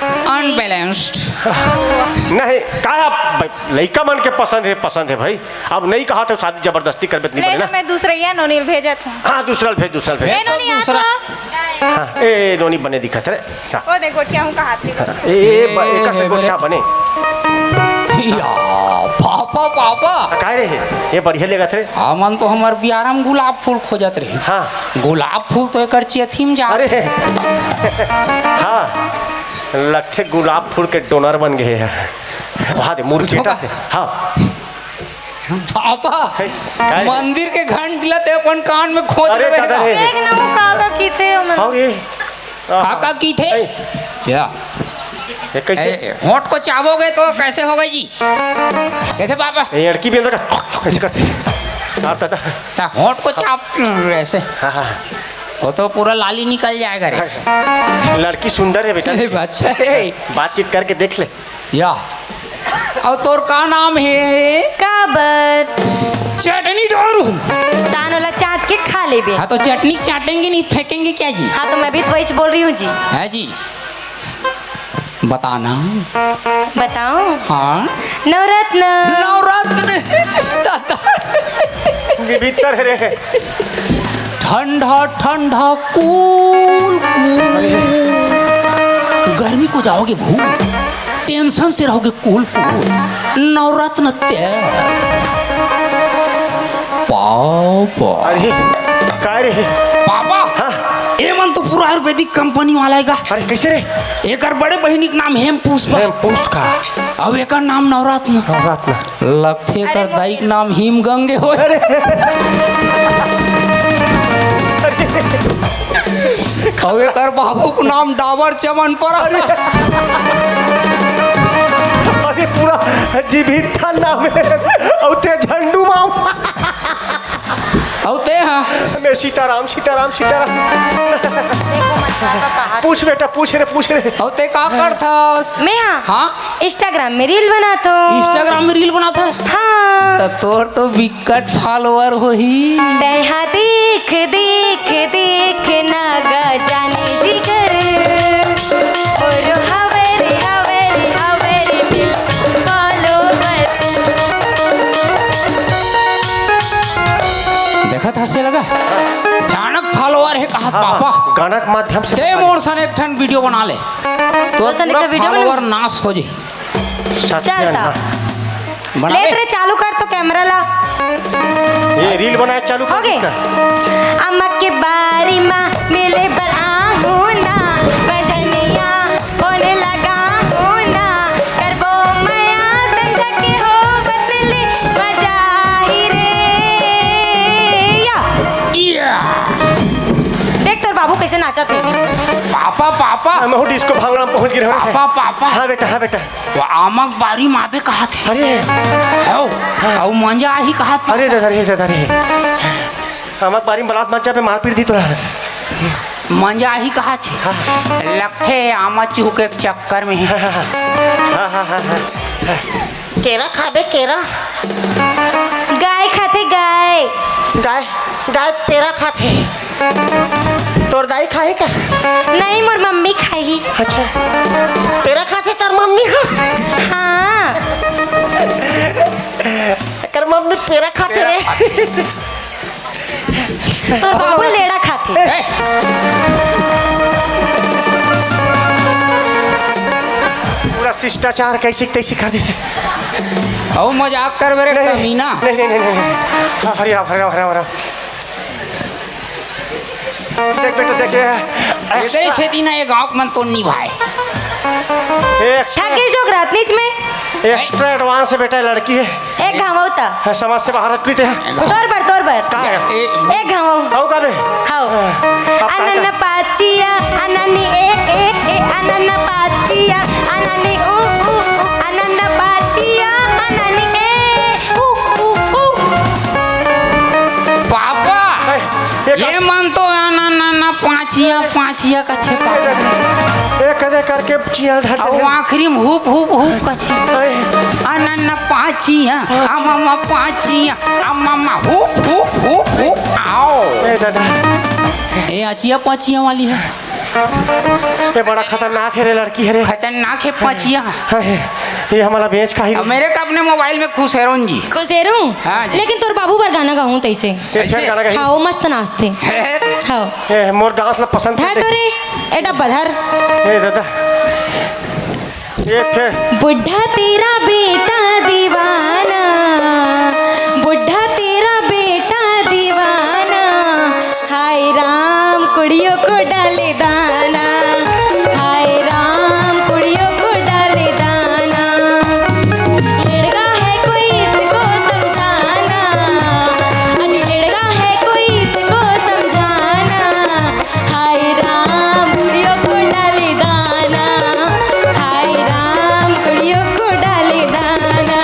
अनबैलेंस्ड। नहीं, का हे, लइका मन के पसंद हे, पसंद हे भाई। अब नहीं कहात हे शादी जबरदस्ती करबे त नहीं ले बने ना, ना। मैं दूसरा ये नोनी ल भेजत हूँ। हाँ, दूसरा ल भेज, दूसरा ल भेज। ए नोनी, आ दूसरा। तो। हाँ, ए, ए, नोनी बने दिखत हे रे। हाँ। ओ देख, गोठिया हूँ कहात हे। हाँ, ए, ए, ब-, एकर से ए, गोठिया बने। या, पापा, पापा। हाँ, काय रे हे? ये बढ़िया लेगत रे। हमन तो हमर बियारा म गुलाब फूल खोजत रहे। हाँ। गुलाब फूल तो एकर चेथी म जा। अरे। हाँ। लगथे गुलाब फूल के डोनर बन गए हे। वहाँ दे, मुर्गी कुछो का? से। हाँ। बाबा, हे, काय? मंदिर के घंटी ला ते अपन कान में खोज अरे, लेबे दादा का? रे। देख ना, वो का का कीथे ओमन। हाँ, ये। का का कीथे? हे। क्या? ये कैसे? ए, होंठ को चाबोगे तो कैसे होगा जी? कैसे बाबा? ये लड़की भी अंदर का, ऐसे करते। आप दादा। ता होंठ को चाब, ऐसे। हाँ, हाँ, हाँ। वो तो पूरा लाली निकल जाएगा रे। लड़की सुंदर हे बेटा। अरे, अच्छा हे। बातचीत करके देख ले। या। अउ तोर का नाम हे? काबर? चटनी डारू। तान वाला चाट के खा लेबे। हाँ, तो चटनी चाटेंगे नहीं, फेंकेंगे क्या जी? हाँ, तो मैं भी तो वही बोल रही हूँ जी। है जी। बताना। बताओ। हाँ। नवरत्न। नवरत्न। दादा। विभितर रे। ठंडा ठंडा कूल कूल। गर्मी को जाओगे भूल, टेंशन से रहोगे कूल कूल। नवरत्न तेल। पापा। अरे, काय रे? पापा। हाँ। ए मन तो पूरा आयुर्वेदिक कंपनी वाला हे गा। अरे, कैसे रे? एकर बड़े बहिनी के नाम हेम पुष्पा। हेम पुष्पा। अउ एकर नाम नवरत्न। नवरत्न। लगथे अरे एकर दाई के नाम हिम गंगे होय। अरे। अउ एकर बाबू के नाम डाबर चमन पर। अरे। अरे, पूरा जीवित था नाम हे। अउ ते झंडू माम। अउ ते हा? मैं सीताराम, सीताराम, सीताराम। पूछ बेटा, पूछ रे, पूछ रे। अउ ते का करथस? मैं हा? हाँ? Instagram में reel बनात हूँ। Instagram में reel बनात हे? हाँ। त तोर तो बिकट follower होही। तैं हा देख, देख, देख ना गा जाने जिगर। और हवे रे, हवे रे, हवे रे मिल follower। देखत हँसे लगा? भयानक follower हे कहत हाँ, पापा। हाँ, गाना के माध्यम से ते बता दे। मोर सन एक ठन video बना ले। तोर तोर सन एक पूरा ठन video बना। Follower नाश हो जाही। सच में चल ता। ना। बना ले ले। तेरे चालू कर तो camera ला। ये reel बनाए चालू कर हो गए? इसका। अम्मा के बारी मा मिले बर आहूँ ना, बजनिया फोन लगाहूँ ना, करबो मया संझा के हो बतली मजा ही रे। या। या। देख तोर बाबू कैसे नाचत हे। Papa, papa. मैं हूँ disco भांगड़ा में पहुँच गिरे हँव। Papa, papa. हाँ बेटा, हाँ बेटा। वो आमक बारी मा आबे कहत हे। अरे। हव। अउ मंजा आही कहत हे। अरे दादा रे, दादा रे। आमक बारी में बलात मत जाबे, मारपीट दिही तोला। मंजा आही कहत हे। हाँ। लगथे आमा चूके के चक्कर में हे। हाँ, हाँ, हाँ, हाँ। केरा खाबे, केरा? गाय खाथे, गाय। गाय, गाय पेरा खाथे। तोर दाई खाही का? नहीं, मोर मम्मी खाही। अच्छा, पेरा खाथे तोर मम्मी? हाँ। एकर मम्मी पेरा खाथे रे। तोर बाबू लेड़ा खाथे। ए! पूरा शिष्टाचार कैसे तैसे कर दिस। अउ मजाक करबे रे नहीं, कमीना। नहीं, नहीं, नहीं, नहीं, नहीं। हरे राम, हरे राम, हरे राम, हरे राम। देख बेटा, देख, ये एकरे extra सेती ना ये गाँव के मन तो निभाए। ये extra, ठाकुर जो रातनीच में। Extra advance हे बेटा, लड़की हे। एक घाव त। हाँ, समाज से बाहर हटती थे। तोर बर, तोर बर। का हे? ए, एक घाव। हव का बे? हव। हाँ। अब का अनन कर? पाचिया, अननी ए, ए, ए, अनन पाचिया, अननी उ, उ, उ, अनन पाचिया, अननी ए, उ, उ, उ। चिया पाँचिया कथे पापा। ए, कदे करके चिया धर अउ दे। आखिरी में हुप, हुप, हुप कथे। अये। अनन पाँचिया, अमम पाँचिया, अमम हुप, हुप, हुप, हुप, आओ। ए दादा। ए, अचिया पाँचिया वाली हे। ये बड़ा खतरनाक हे रे, लड़की हे रे। खतरनाक हे पाँचिया। हाँ, हे। ये हमला बेच खाही। अब मेरे का अपने मोबाइल में खुसेरुन जी। खुसेरू? हाँ जी। लेकिन तोर बाबू बर गाना गाहूँ तइसे। ये फेर कैसे? गाना गाही। हाँ, वो मस्त नाचथे। हे। हाँ। ए, मोर डांस ला पसंद धर कर तो दे। रे, ए डब्बा धर। ए दादा। ये फेर। बुढ़ा तेरा बेटा दीवाना, बुढ़ा तेरा बेटा दीवाना, हाय राम कुड़ियों को डाले दाना, हाय राम कुड़ियों को डाले दाना। लड़का है कोई इसको समझाना, आज लड़का है कोई इसको समझाना। हाय राम कुड़ियों को डाले दाना, हाय राम कुड़ियों को डाले दाना।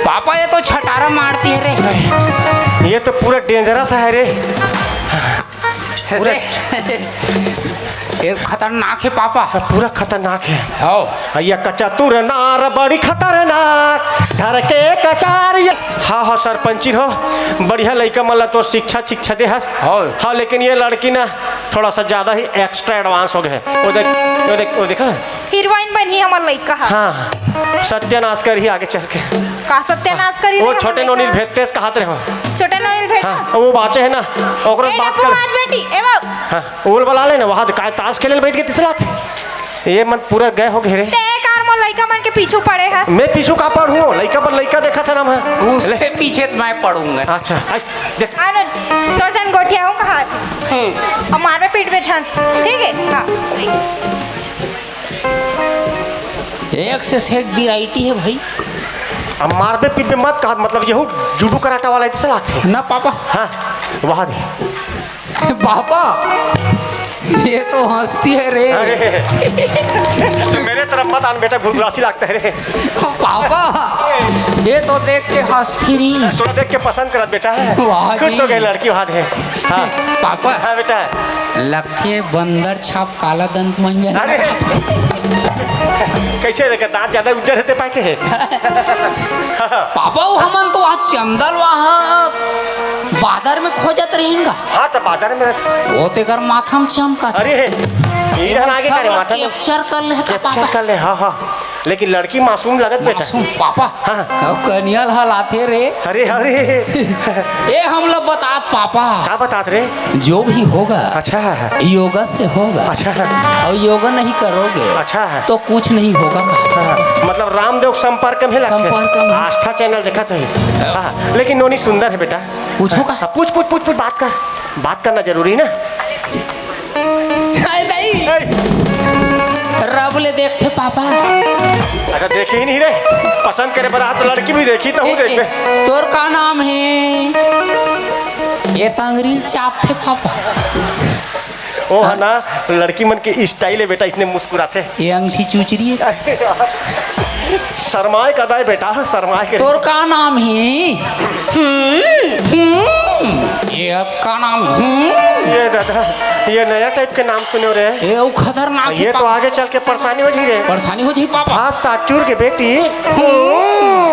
पापा, ये तो छटारा मारती है रे। ये तो पूरा डेंजरस है रे। पूरा ये खतरनाक है पापा। पूरा खतरनाक है। हाँ। ये कचतुर नार बड़ी खतरनाक, धर के कचार ये। हाँ, हाँ, सरपंची हो, बढ़िया लइका मन ला तो शिक्षा, शिक्षा दे हस। हाँ। हाँ, लेकिन ये लड़की ना थोड़ा सा ज्यादा ही एक्स्ट्रा एडवांस हो गए। वो देख, वो देख, वो देखा? हीरोइन बनही हमर लइका ह। हाँ, सत्यानाश करही आगे चल के। का सत्यानाश करही वो रे हमर छोटे नोनी लइका? भेजते कहात रहे हो। छोटे नोनी भेज। हाँ, वो बाचे है ना, ओकरो ए बात डब्बू कर। मार बेटी, ए बाबू। हाँ, वो बला लेना, वहाँ काय ताश खेले बैठ के तिसलात। ये मन पूरा गए हो घेरे। ते कार मोर लइका मन के पीछू पड़े हस। मैं पीछू का पढ़ूँ? लइका पर लइका देखा था ना मैं। उसके ले। पीछे तो मैं पढ़ूंगा। अच्छा, आई, देख। आनो, तोर सन गोठिया हूँ कहा थी। हम्म। अब मारबे पीटबे झन, ठीक है? हाँ। एक से एक वैरायटी है भाई। अब मारबे पीटबे मत कहा, मतलब यहू जूडो कराटा वाला ऐसे लागथे। ना पापा। हाँ, वहाँ दे। पापा, ये तो हंसती है रे। अरे, मेरे तरफ मत आन बेटा, घुघरासी लागता है रे। पापा, ये तो देख के हंसती रही। तोला देख के पसंद करत बेटा है। वाह खुश जी। हो गए लड़की, वहाँ दे। हाँ। पापा। हाँ बेटा। लगथे बंदर छाप काला दंत मंजन। अरे। कैसे देखा, दांत ज्यादा उज्जर रहते पाए के है। पापा, वो हमन तो आज चंदल वहाँ बादर में खोजत रहेंगा। हाँ, तो बादर में रहते। वो तेकर माथा में चमकत। अरे, ये हम आगे सब करे ला माथा में। कैप्चर कर ले का कैप्चर पापा? कर ले, हाँ, हाँ। लेकिन लड़की मासूम लगत बेटा। मासूम पापा। हाँ। अब कनिया ल हलाथे रे। अरे, अरे। ए, हम लोग बतात पापा। का बतात रे? जो भी होगा, अच्छा। योगा से होगा। अच्छा। और योगा नहीं करोगे, अच्छा। तो कुछ नहीं होगा कहा। हाँ, मतलब रामदेव संपर्क में लगे। संपर्क में। आस्था चैनल देखा थे। हाँ, लेकिन नोनी सुंदर है बेटा। पूछो का? हाँ, पूछ, पूछ, पूछ, पूछ, बात कर। बात करना जरूरी ना। हाय दाई। ए। रब ले देखथे पापा। अच्छा, देखे ही नहीं रे। पसंद करे बर हाथ लड़की भी देखी, तो हूँ ए, देख ए, बे। तोर का नाम है? ये तंगरील चाप थे पापा। ओ है ना, लड़की मन के स्टाइल है बेटा, इसने मुस्कुराते। ये अंगठी चूचरी है। शर्माए का दाय बेटा, शर्माए के। तोर का नाम है? हम्म, हम्म। ये अब का नाम? हम्म। ये दादा, ये नया टाइप के नाम सुने रे। ये अउ खतरनाक ये है तो पापा। आगे चल के परेशानी हो जी रे। परेशानी हो जी पापा। हाँ, साचुर के बेटी। हम्म।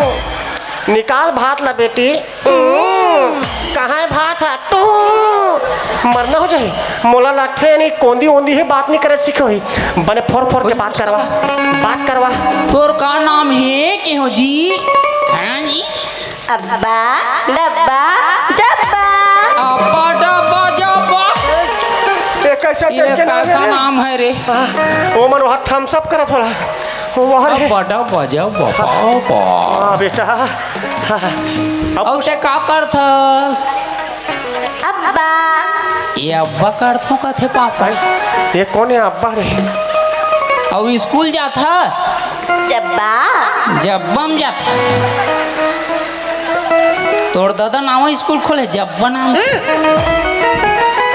निकाल भात ला बेटी। हम्म। कहाँ है भात है? टू। मरना हो जाए। मोला लगथे नहीं कोंदी ओंदी है, बात नहीं करे सीखे होही। बने फोर फोर के बात करवा। बात करवा। तोर का नाम है के हो जी? हाँ जी। अब्बा, डब्बा, जब्बा। अब्बा, डब्बा, जब्बा। ये कैसा ये टाइप के नाम है कैसा रे? नाम है रे? हाँ, वो मन वहाँ thumbs up करत होला। वो वहाँ रे। अब्बा, डब्बा, जब्बा, पापा। हाँ, बेटा। हाँ, हाँ। अब अउ कुछ ते का करथस? अब्बा। ये अब्बा करथो कथे पापा। ये कौन है अब्बा रे? अउ स्कूल जाथस? जब्बा। जब्बा म जाथस। तोर ददा नावा स्कूल खोले, जब्बा नाम।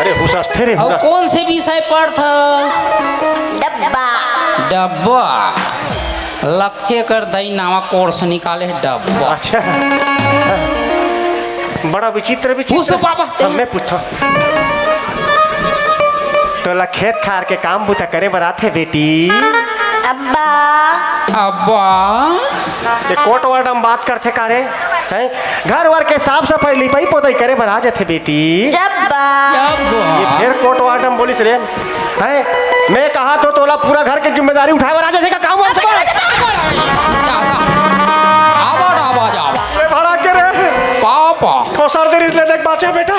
अरे हुसस्ते रे, अउ हुसस्ते। कौन से विषय पढ़थस? डब्बा। डब्बा। लक्ष्य कर दई नावा कोर्स निकाले हे, डब्बा। अच्छा। बड़ा विचित्र, विचित्र। पूछ तो पापा, ते हाँ, मैं पूछता हूँ। तोला खेत खार के काम बूता करे बर आथे बेटी? अब्बा। अब्बा। ये कोर्ट वार्ड म बात करथे का रे? हैं? घर वर के साफ सफाई, लिपाई पोताई करे बर आ जाथे बेटी। जब्बा। ये फेर कोर्ट वार्ड म बोलिस रे। हैं? मैं कहा तो तोला पूरा घर के जिम्मेदारी उठाए बर आ जाथे का काम वाम से? आवाज, आवाज, आवाज। ये भड़ा के रे। पापा। ठोसर दे रिस ले देख बाचा बेटा।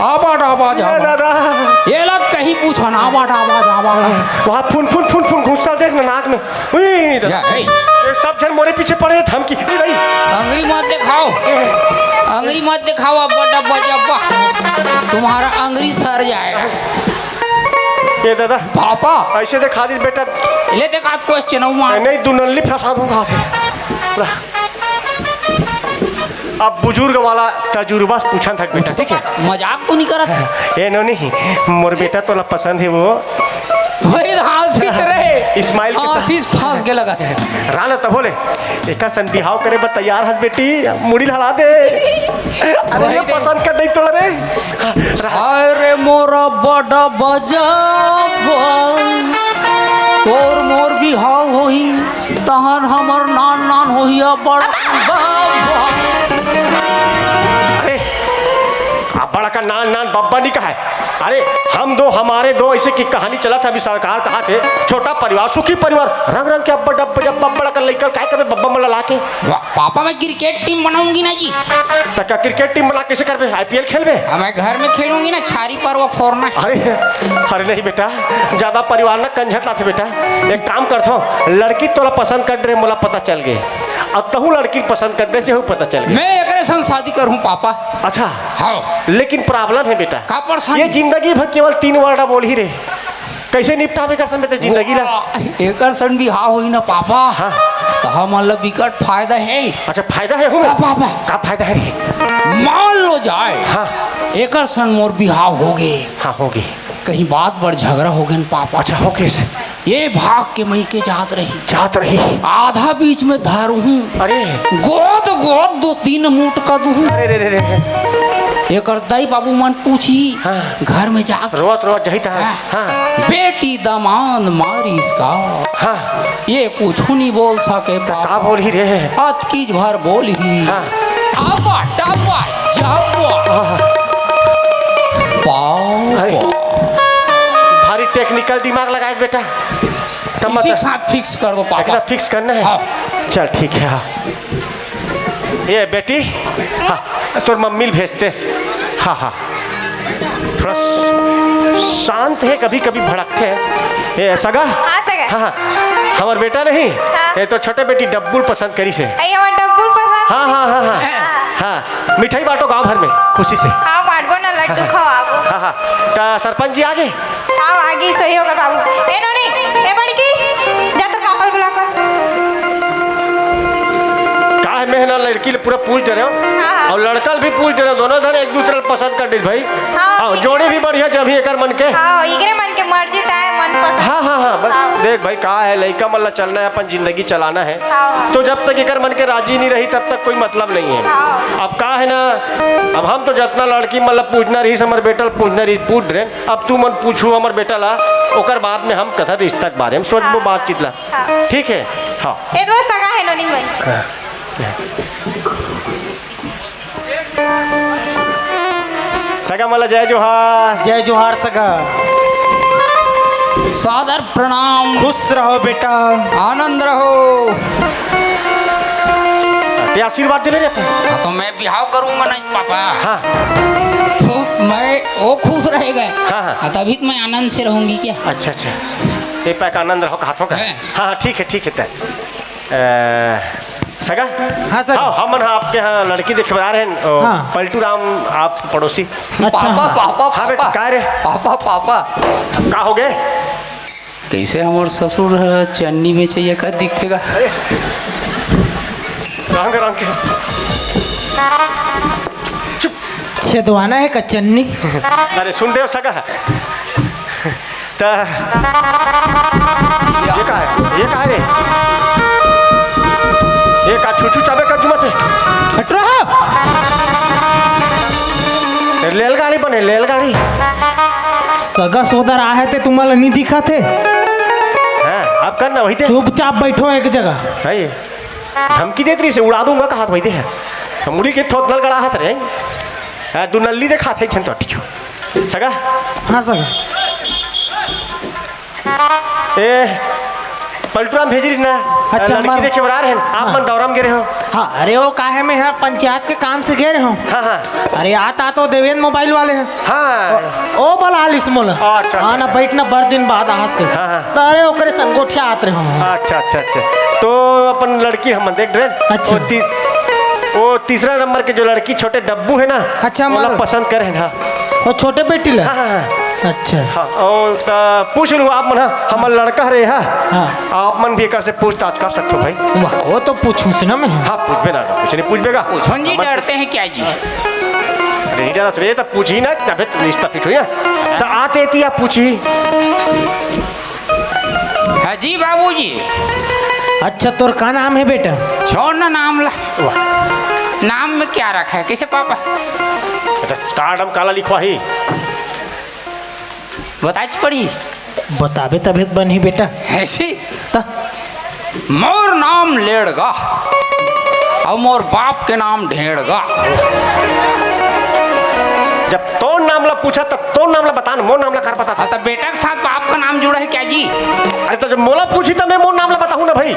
आवाज, आवाज, ए आवाज। दादा। ये लत कहीं पूछो ना, आवाज, आवाज, आवाज। वहाँ फुन, फुन, फुन, फुन घुसा देख ना नाक में। उई, दादा। या, ए। ये सब जन मोरे पीछे पड़े हैं, धमकी। ए, भाई। अंगरी मत दिखाओ। अंगरी मत दिखाओ, अब्बा डब्बा जब्बा। तुम्हारा अंगरी सर जाएगा। ए दादा। पापा। ऐसे दिखा दिस बेटा। ले दिखा question, वो मार। नहीं, दुनल्ली फंसा दूंगा। ला। अब बुजुर्ग वाला तजुर्बा से पूछन थक बेटा, ठीक है? मजाक तो नहीं करत? ए नोनी, मोर बेटा तोला पसंद है वो। वही आशीष रे। इस्माइल के साथ। आशीष फंस के लगा। राना तभो ले, एकर सन बिहाव करे बर तैयार हस बेटी, मुड़ी ल हला दे। अरे वही ये रे। पसंद कर दे तोला रे। हाय रे मोरा बड़ा बजावा, तोर मोर बिहाव होही, तहन हमर नान नान होही अब्बड़ बब्बा। अरे, अब्बड़ का नान नान बब्बा नहीं कहा है। अरे, हम दो, हमारे दो, ऐसे की कहानी चला था, अभी सरकार कहा थे, छोटा परिवार, सुखी परिवार, रंग रंग के अब्बड़, अब्बड़, अब्बड़ का लइका, काय करबे बब्बा मन ला के? वाह, पापा, मैं क्रिकेट टीम बनाऊंगी ना जी। त का क्रिकेट टीम बना कैसे करबे? आईपीएल खेलबे? हाँ, मैं घर में खेलूंगी ना, छारी पर वो फोड़ना। अरे, अरे नहीं बेटा, ज्यादा परिवार ना कंझट लाथे बेटा। एक काम करथो, लड़की तोला पसंद कर रहे, मोला पता चल गए, और तहू लड़की पसंद कर रहे से पता चल गए। मैं एकरे संग शादी करहूँ पापा। अच्छा। हाँ। लेकिन प्रॉब्लम है बेटा। का परेशानी? ये जिंदगी भर केवल तीन वर्ड बोलही रे। कैसे निपटाबे कर सकबे ते जिंदगी ला? वाह, एकर सन बिहाव होही ना पापा। हाँ। त हमन ला बिकट फायदा है। अच्छा, फायदा है हूँ मैं? का पापा? का फायदा है रे? मान लो जाए, हाँ। एकर सन मोर बिहाव हो गे। हाँ, हो गे। कहीं बात बर झगड़ा हो गए न पापा। अच्छा, हो गए से? ये भाग के मई के जात रही। जात रही। आधा बीच में धरहूँ। अरे। गोद गोद दो तीन मुटका दूँ। अरे रे रे रे रे। एकर दाई बाबू मन पूछी। हाँ। घर में जाके। रोत रोत जही था। हाँ। हाँ। बेटी दमांद मारिस का। हाँ। ये कुछु नहीं बोल सके त का पापा। बोलही रे? अतकीच भर बोलही। हाँ। आवा, टावा, जावा। हाँ, हाँ। पाओ, अरे। पाओ। भारी टेक्निकल दिमाग लगाए बेटा। तब इसी के साथ फिक्स कर दो पापा। एकरा फिक्स करना है? हाँ। चल ठीक है, हाँ। ये बेटी, हाँ, तोर मम्मी ल भेजते। हाँ, हाँ। थोड़ा स-, शांत है, कभी-कभी भड़कते हैं। ए, सगा? हाँ, सगा। हाँ, हाँ। हमर बेटा नहीं, हाँ। ये तो छोटे बेटी डब्बुल पसंद करिस हे। अई, हमर डब्बुल पसंद। हाँ, हाँ, हाँ, हाँ। हाँ। हाँ, मिठाई बांटो गांव भर में, खुशी से। हाँ, बांटबो ना, लड्डू हाँ, हाँ। खवाबो। हाँ, हाँ। त सरपंच जी आ गे? हाँ, आ गे, सही होगा बाबू। ए नोनी, ए बड़की, जा तोर पापा ल बुला के। का है, मैं ना लड़की ल पूरा पूछ दे रहे हो। हाँ, हाँ। अउ लड़का ल भी पूछ दे रहे हो, दोनों झन एक दूसरे ल पसंद कर दीस भाई। हाँ, हाँ, ठीक जोड़ी है। भी बढ़िया जमही एकर मन के। हाँ, एकरे मन के मर्जी तय मन पसंद। हाँ, हाँ, हाँ, बस हाँ। देख भाई, का है, लइका मन ला चलना है, अपन जिंदगी चलाना है। हाँ, हाँ। तो जब तक एकर मन के राजी नहीं रही, तब तक कोई मतलब नहीं है। हाँ। अब का है ना, अब हम तो जतना लड़की मन ला पूछना रहिस, हमर बेटा ल पूछना रहिस, पूछ रहे। अब तू मन पूछू हमर बेटा ला, ओकर बाद में हम कथा रिश्ता के बारे में सोचबो हाँ, बातचीत ला। हाँ। ठीक है? हाँ। ए तो सगा है नोनी भाई। हाँ। सगा मन ला जय जोहार। जय जोहार सगा। सादर प्रणाम। खुश रहो बेटा। आनंद रहो। ते आशीर्वाद दे ले रे। हाँ, तो मैं बिहाव करूंगा नहीं पापा। हाँ। तो मैं, वो खुश रहेगा। हाँ, हाँ। हाँ, तभी तो मैं आनंद से रहूंगी क्या? अच्छा, अच्छा। ये पैक आनंद रहो, कहा थो का? हैं? हाँ, हाँ, ठीक है, ठीक है, ते। अ, सगा? हाँ, सर। हाँ, हमन ह आपके यहाँ लड़की देखे बर आ रहे हैं। ओ, हाँ। पलटू राम, आप पड़ोसी। अच्छा, पापा, हाँ। पापा, हाँ, बेटा, पापा। का रे? Papa, papa. का हो गए? कैसे हमर ससुर ह चन्नी बेचैया का दिखथे गा? रंग, रंग के। चुप। छेदवाना है का चन्नी? अरे सुन रे सगा, त ये का है? ये का है रे? ये का छुछू चाबे का जुमत है? हट रहा। रेलगाड़ी बने, रेलगाड़ी। सगा सोदर आहे ते तुम्हां ला नी दिखत हे? हाँ, अब कर ना वही ते। चुपचाप बैठो एक जगह। है ये। धमकी देत रहिस हे, उड़ा दूंगा कहात वही ते है। हम उड़ी के थोथनल गड़ा हाथ रे। हाँ, दू नल्ली देखात हे, एक झन तो टिचू। सगा? हाँ सगा। ए, पलटूराम भेजिस ना। अच्छा, लड़की हमार देखे बर आ रहे हैं। आप हाँ। मन दौरा म गे रहे हो। हाँ, अरे वो काहे में है, पंचायत के काम से गे रहे हो। हाँ, हाँ। अरे आता तो देवेन मोबाइल वाले हैं। हाँ। ओ, ओ बला लिस मोला। अच्छा, अच्छा, हाँ ना, अच्छा। बैठ ना, बड़ दिन बाद आहस के। हाँ, हाँ। तो अरे ओकरे संग गोठियात रहे हो। अच्छा, अच्छा, अच्छा। तो अपन लड़की हम देख रहे हैं। अच्छा। वो ती-, वो तीसरा नंबर के जो लड़की छोटे डब्बू है ना, अच्छा, ओला हमार पसंद करे हैं, हाँ। वो छोटे बेटी ला? हाँ, हाँ, हाँ। अच्छा। हाँ, और त पूछ लू आप मन, हाँ, हमर लड़का हरे, हाँ। हाँ। आप मन भी एकर से पूछताछ कर सकते हो भाई। वाह, वो तो पूछूं से ना मैं। हाँ, पूछबे ना, कुछ नहीं पूछबे का। पूछो जी, डरते हैं क्या जी? अरे नहीं डरत रे, तब पूछी ना, तबे तो रिश्ता फिट हुई ना। तो आते थी आप पूछी। हाँ जी बाबूजी। अच्छा, तोर का नाम है बेटा? छोड़ ना नाम ला। वाह। नाम में क्या रखा है, कैसे पापा? अच्छा, कार्ड हम काला लिखवा ही। बताच पड़ी। बताबे तबे तो बनही बेटा। ऐसी? त? मोर नाम लेड़गा, अउ मोर बाप के नाम ढेड़गा। जब तोर नाम ला पूछा, तब तोर नाम ला बता ना, मोर नाम ला कर बता। हाँ, तो बेटा के साथ बाप का नाम जुड़ा है क्या जी? अरे, तो जब मोला पूछी, तो मैं मोर नाम ला बताहूँ ना भाई।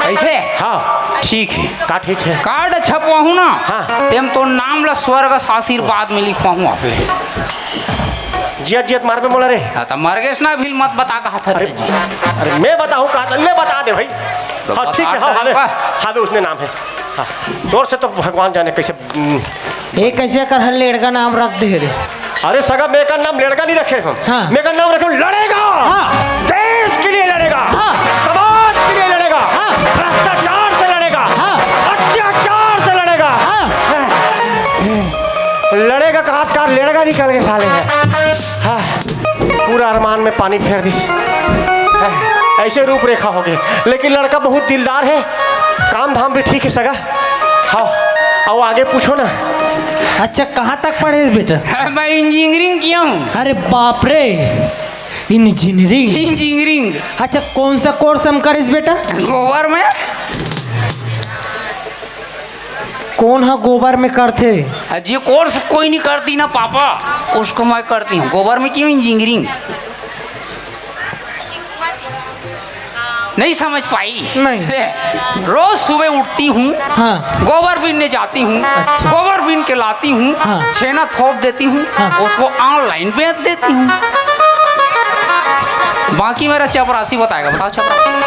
ऐसे? हाँ। ठीक है। का ठीक है? कार्ड छपवाहूँ ना, हाँ। तेम तोर नाम ला स्वर्ग से आशीर्वाद में लिखवाहूँ आप ले। जियत जियत मारबे मोला रे। हाँ, त मर गेस ना, अभी मत बता कहा था अरे, रे जी। अरे मैं बताऊँ का, ले बता दे भाई। तो हाँ, ठीक है, बता हाँ, दे हावे, बा। हावे उसने नाम है। हाँ, तोर से तो भगवान जाने कैसे, हम्म। ए, कैसे कर हर लेड़का नाम रख दे रे? अरे सगा, मैं का नाम लेड़का नहीं रखे हम। हाँ। मैं का नाम रखे हूँ लड़ेगा। हाँ। देश के लिए लड़ेगा। हाँ। समाज के लिए लड़ेगा। हाँ। भ्रष्टाचार से लड़ेगा। हाँ। अत्याचार से लड़ेगा। हाँ। लड़ेगा कहा का, लेड़ेगा निकल के साले है। हाँ। पूरा अरमान में पानी फेर दिस। ऐसे रूपरेखा हो गई, लेकिन लड़का बहुत दिलदार है, काम धाम भी ठीक है सगा। हाँ, आओ आगे पूछो ना। अच्छा, कहाँ तक पढ़े इस बेटा? मैं इंजीनियरिंग किया हूँ। अरे बाप रे, इंजीनियरिंग। इंजीनियरिंग। अच्छा, कौन सा कोर्स हम करिस बेटा? गोबर में। कौन हा गोबर में करथे? जे कोर्स कोई नहीं करती ना पापा, उसको मैं करती हूँ। गोबर में क्यों इंजीनियरिंग? नहीं समझ पाई? नहीं। रोज सुबह उठती हूँ, हाँ। गोबर बीनने जाती हूँ, अच्छा। गोबर बीन के लाती हूँ, हाँ। छेना थोप देती हूँ, हाँ। उसको ऑनलाइन बेच देती हूँ। बाकी मेरा चपरासी बताएगा। बताओ चपरासी।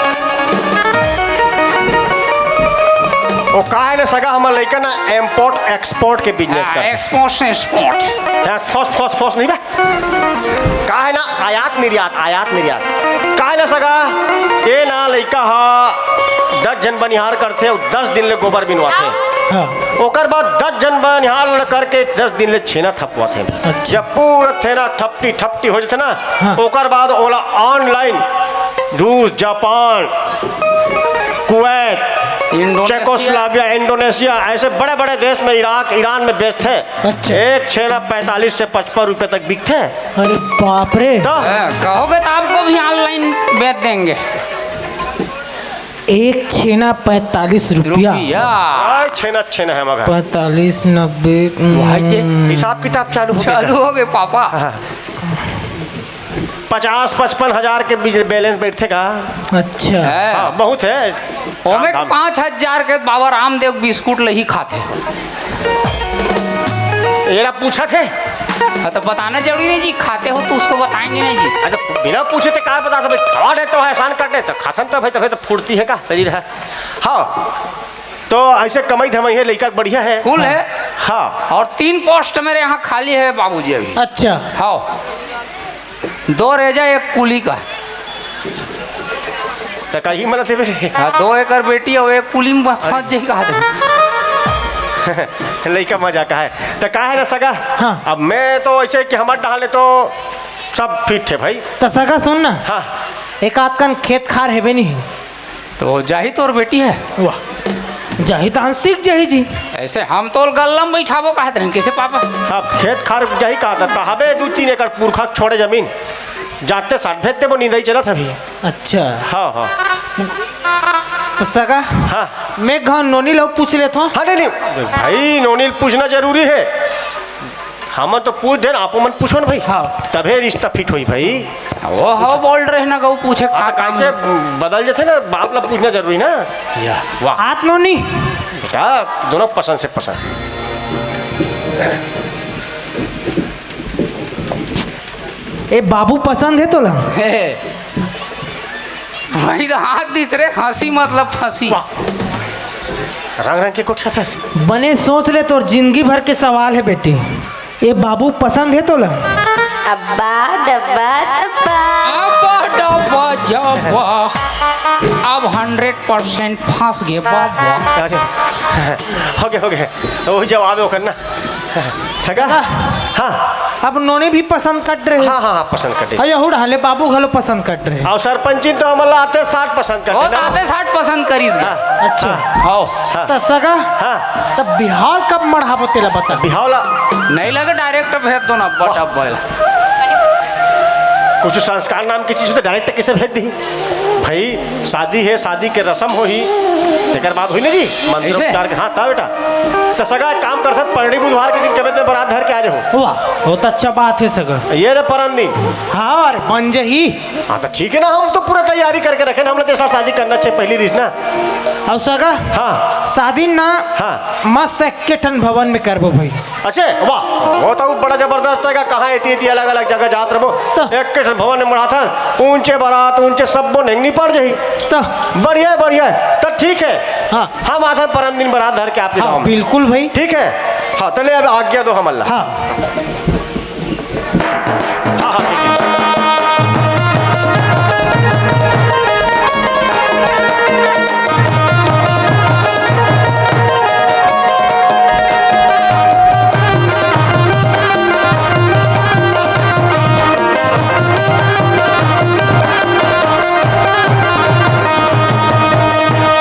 वो का है ना सगा, हमर लइका ना इम्पोर्ट एक्सपोर्ट के बिजनेस हाँ, करथे। एक्सपोर्ट से एक्सपोर्ट। हाँ, फॉस, फॉस, फॉस नहीं बा। का है ना, आयात निर्यात, आयात निर्यात। का है ना सगा, ये ना लइका हा दस झन बनिहार करथे अउ दस दिन ले गोबर बिनवाथे। हाँ। ओकर बाद दस झन बनिहार ल करके दस दिन ले छेना थपवाथे। अच्छा। जब पूरा छेना थपटी थपटी हो जथे ना, हाँ। ओकर बाद ओला ऑनलाइन रूस, Japan, Kuwait, Indonesia. Czechoslovakia, Indonesia, ऐसे बड़े-बड़े देश में, इराक, ईरान में बेचथे। अच्छा। एक छेना पैंतालीस से पचपन रुपए तक बिकथे। अरे बाप रे। तो हाँ, कहोगे तो आपको भी ऑनलाइन बेच देंगे। एक छेना पैंतालीस रुपया। रुपया। आय, छेना, छेना है मगर। पैंतालीस, नब्बे, वही के हम्म। हिसाब किताब चालू हो गया। चालू हो गए पापा। हाँ। पचास पचपन हजार के बीच बैलेंस बैठथे का? अच्छा। है। हाँ, बहुत है। ओमे काम धाम। पाँच हजार के बाबा रामदेव बिस्कुट लही खाथे। एला पूछत हे? हाँ, तो बताना जरूरी नहीं जी, खाते हो तो उसको बताएंगे नहीं जी। अच्छा, बिना पूछे ते का बता सकते? खावा है तो है, एहसान करते तो खाथन तो भाई, तबे तो फुर्ती है का शरीर है। हाँ, तो ऐसे कमाई धमाई है, लइका बढ़िया है। फुल है। हाँ। और तीन पोस्ट मेरे यहाँ खाली है बाबूजी अभी। अच्छा। हाँ। दो रेजा, एक कुली का। त का ही मना थे बे? हाँ, दो एकड़ बेटी और एक कुली में फंस जाई कहा थे। लइका मजाक है। त का है ना सगा? हाँ। अब मैं तो ऐसे कि हमार डाले तो सब फिट है भाई। त सगा सुन ना। हाँ। एक आध कन खेत खार हेबे नहीं। तो जाही तोर बेटी है। वाह। जाही तहन सीख जाही जी। ऐसे हम तो गल्ला में बैठाबो कहत रहन, कैसे पापा? अब खेत खार जाही कहा था, तहाबे दू तीन एकड़ पुरखा के छोड़े जमीन, जाते साठ भेज देबो, निंदाई चलत अभी। अच्छा। हाँ, हाँ। तो सगा, हाँ। मैं घाव नोनी लोग पूछ लेत हूँ। हाँ, नहीं, नहीं, भाई, नोनी पूछना जरूरी है। हमन तो पूछ देन, आपो मन पूछो ना भाई। हाँ। तभे रिश्ता फिट होई भाई। वो हो बोल रहे ना, गऊ पूछे हाँ, का तो काम कैसे है? बदल जथे ना, बाप ला पूछना जरूरी ना। या। वाह। आत नोनी। बेटा, दोनों पसंद से पसंद। ए बाबू पसंद है तोला? हे। वही तो हाथ दिस रे, हंसी मतलब फंसी। वाह। रंग रंग के कोठिया था। बने सोच ले, तोर जिंदगी भर के सवाल है बेटी। ए बाबू पसंद है तोला? अब्बा डब्बा डब्बा। अब्बा डब्बा जब्बा। अब हंड्रेड परसेंट फंस गे बाबा। अरे, हो गया, हो गया। वो जवाब है ओकर ना। सगा? सगा? हाँ। अब नोनी भी पसंद कट रहे। हाँ, हाँ, हाँ, पसंद कटे। अरे, हुड़ हाले बाबू घलो पसंद कट रहे। अउ सरपंचिन तो हमन ला आते साठ पसंद कटे वो ना। तो आते साठ पसंद करिस गा। हाँ। अच्छा। हाँ। हाँ। त सगा? हाँ। त बिहाव कब मढ़ाबो तेला बता। बिहाव ला नहीं लगे, डायरेक्ट भेज दो ना, बटा वाह। बोला। कुछ संस्कार नाम की चीज तो डायरेक्ट किसे भेज दी? भाई, शादी है, शादी के रसम होही, तेकर बाद होही ना जी, मंत्रोपचार के। हाँ, ता बेटा। त सगा एक काम कर सक, परनी बुधवार के दिन कबे में बारात धर के आ जाओ। वाह, बहुत अच्छा बात है सगा। ये रे परन दिन। हाँ, अरे बन जही। हाँ, तो ठीक है ना, हम तो पूरा तैयारी करके रखे ना, हमला तेरे साथ शादी करना चाहिए पहली रिश्ता। अउ सगा, हाँ। शादी ना हाँ। मस्त एक ठन भवन में करबो भाई। अच्छे, वाह, वो तो बड़ा जबरदस्त है, कहाँ एती एती अलग-अलग जगह जात रहो। तो। एक के ठन भवन में मढ़ाथन, ऊंचे बारात, ऊंचे सब्बो नेंगनी पड़ जाही। तो। बढ़िया है, बढ़िया है। तो ठीक है। हाँ। हम आथन परम दिन बारात धर के आपके हाँ, गाँव में। बिल्कुल भाई। ठीक है। हाँ, तो ले अब आज्ञा दो हमन ला। हाँ। हाँ, हाँ, ठीक, ठीक।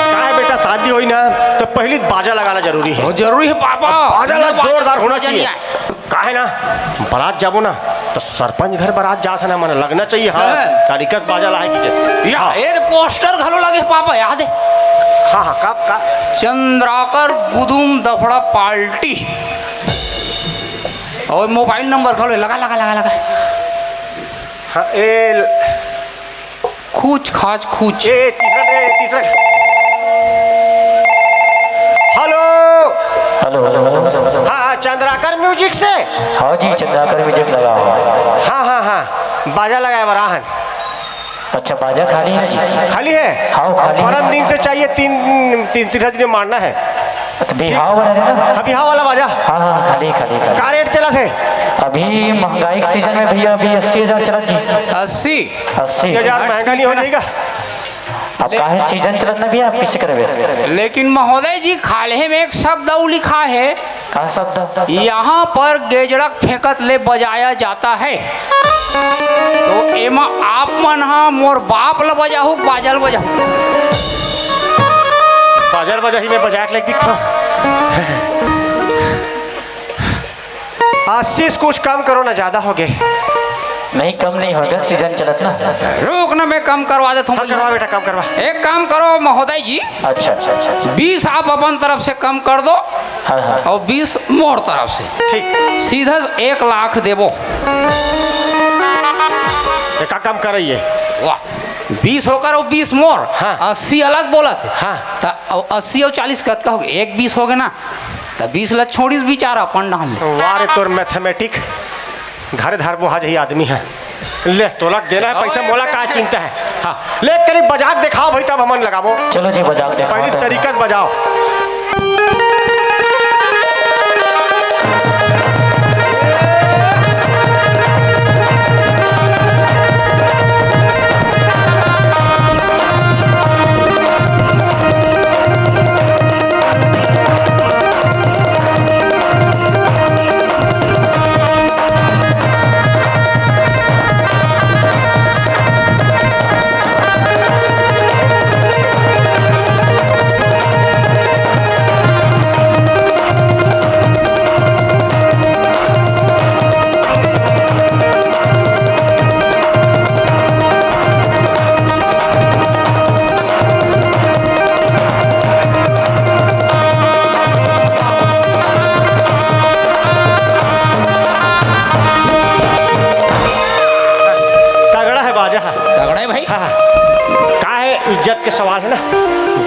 काय बेटा, शादी होई ना, तो पहली बाजा लगाना जरूरी है। बहुत जरूरी है, पापा। बाजा ना, बाजा जोरदार होना चाहिए। नहीं आए। काहे ना, बारात जाबो ना, तो सरपंच घर बारात जात है ना, मन लगना चाहिए। हाँ, हाँ। तरीका से बाजा लाए की। या, हाँ। ए, पोस्टर घलो लगे, पापा, याद है? हाँ, हाँ, का, का? चंद्राकर गुदुम दफड़ा पार्टी। और मोबाइल नंबर घलो लगा, लगा, लगा, लगा। हाँ, ए, ल- खूच खाच खूच। ए, तीसरा, ए, तीसरा। हेलो। Hello, hello, hello. हाँ, हाँ, चंद्राकर म्यूजिक से? हाँ जी, चंद्राकर म्यूजिक लगा हुआ है। हाँ, हाँ, हाँ, बाजा लगाए बर आहन। अच्छा, बाजा खाली है ना जी? खाली है? हाँ, खाली है। परम दिन से चाहिए, तीन, तीन, तीसरा दिन मारना है। अच्छा, बिहाव वाला है ना? हाँ, बिहाव वाला बाजा। हाँ, हाँ, खाली, खाली, खाली। का रेट चला थे? अभी महंगाई के सीजन में भैया, अभी अस्सी हजार चला जी। अस्सी? अस्सी। हजार महंगा नहीं हो जाएगा? अब काहे सीजन चलत ना भैया, आप कैसे करबे? लेकिन महोदय जी, खाल्हे में एक शब्द अउ लिखा है। का शब्द? यहाँ पर गेजड़क फेंकत ले बजाया जाता है। तो एमा आप मन हा मोर बाप ल बजाहू, बाजा ल बजाहू। बाजा ल बजाही में बजा के लेके दिखा। आशीष, कुछ कम करो ना, ज्यादा हो गए। नहीं, कम नहीं होगा, सीजन चलत ना। रुक ना, मैं कम करवा देता हूँ हाँ, भैया। करवा बेटा, कम करवा। एक काम करो महोदय जी, अच्छा, अच्छा, अच्छा, अच्छा। बीस आप अपन तरफ से कम कर दो हाँ, हाँ। और बीस मोर तरफ से। ठीक। सीधा एक लाख देबो। एका काम करइए। वाह, बीस होकर और बीस मोर, हाँ। अस्सी अलग बोला थे। हाँ। त अस्सी और चालीस कतका हो गए? एक बीस हो गए ना, त बीस ला छोड़िस बेचारा पंडा हमने। वाह रे तोर मैथमेटिक, धरे धर बोहा जही आदमी है। ले, तोला देना है चलो, पैसा, एक मोला का मिनट। चिंता है? हाँ, ले, कनी बजा के देखाओ भाई, तब हमन लगाबो। चलो जी, बजा के देखाओ पहली तो। तरीका से बजाओ।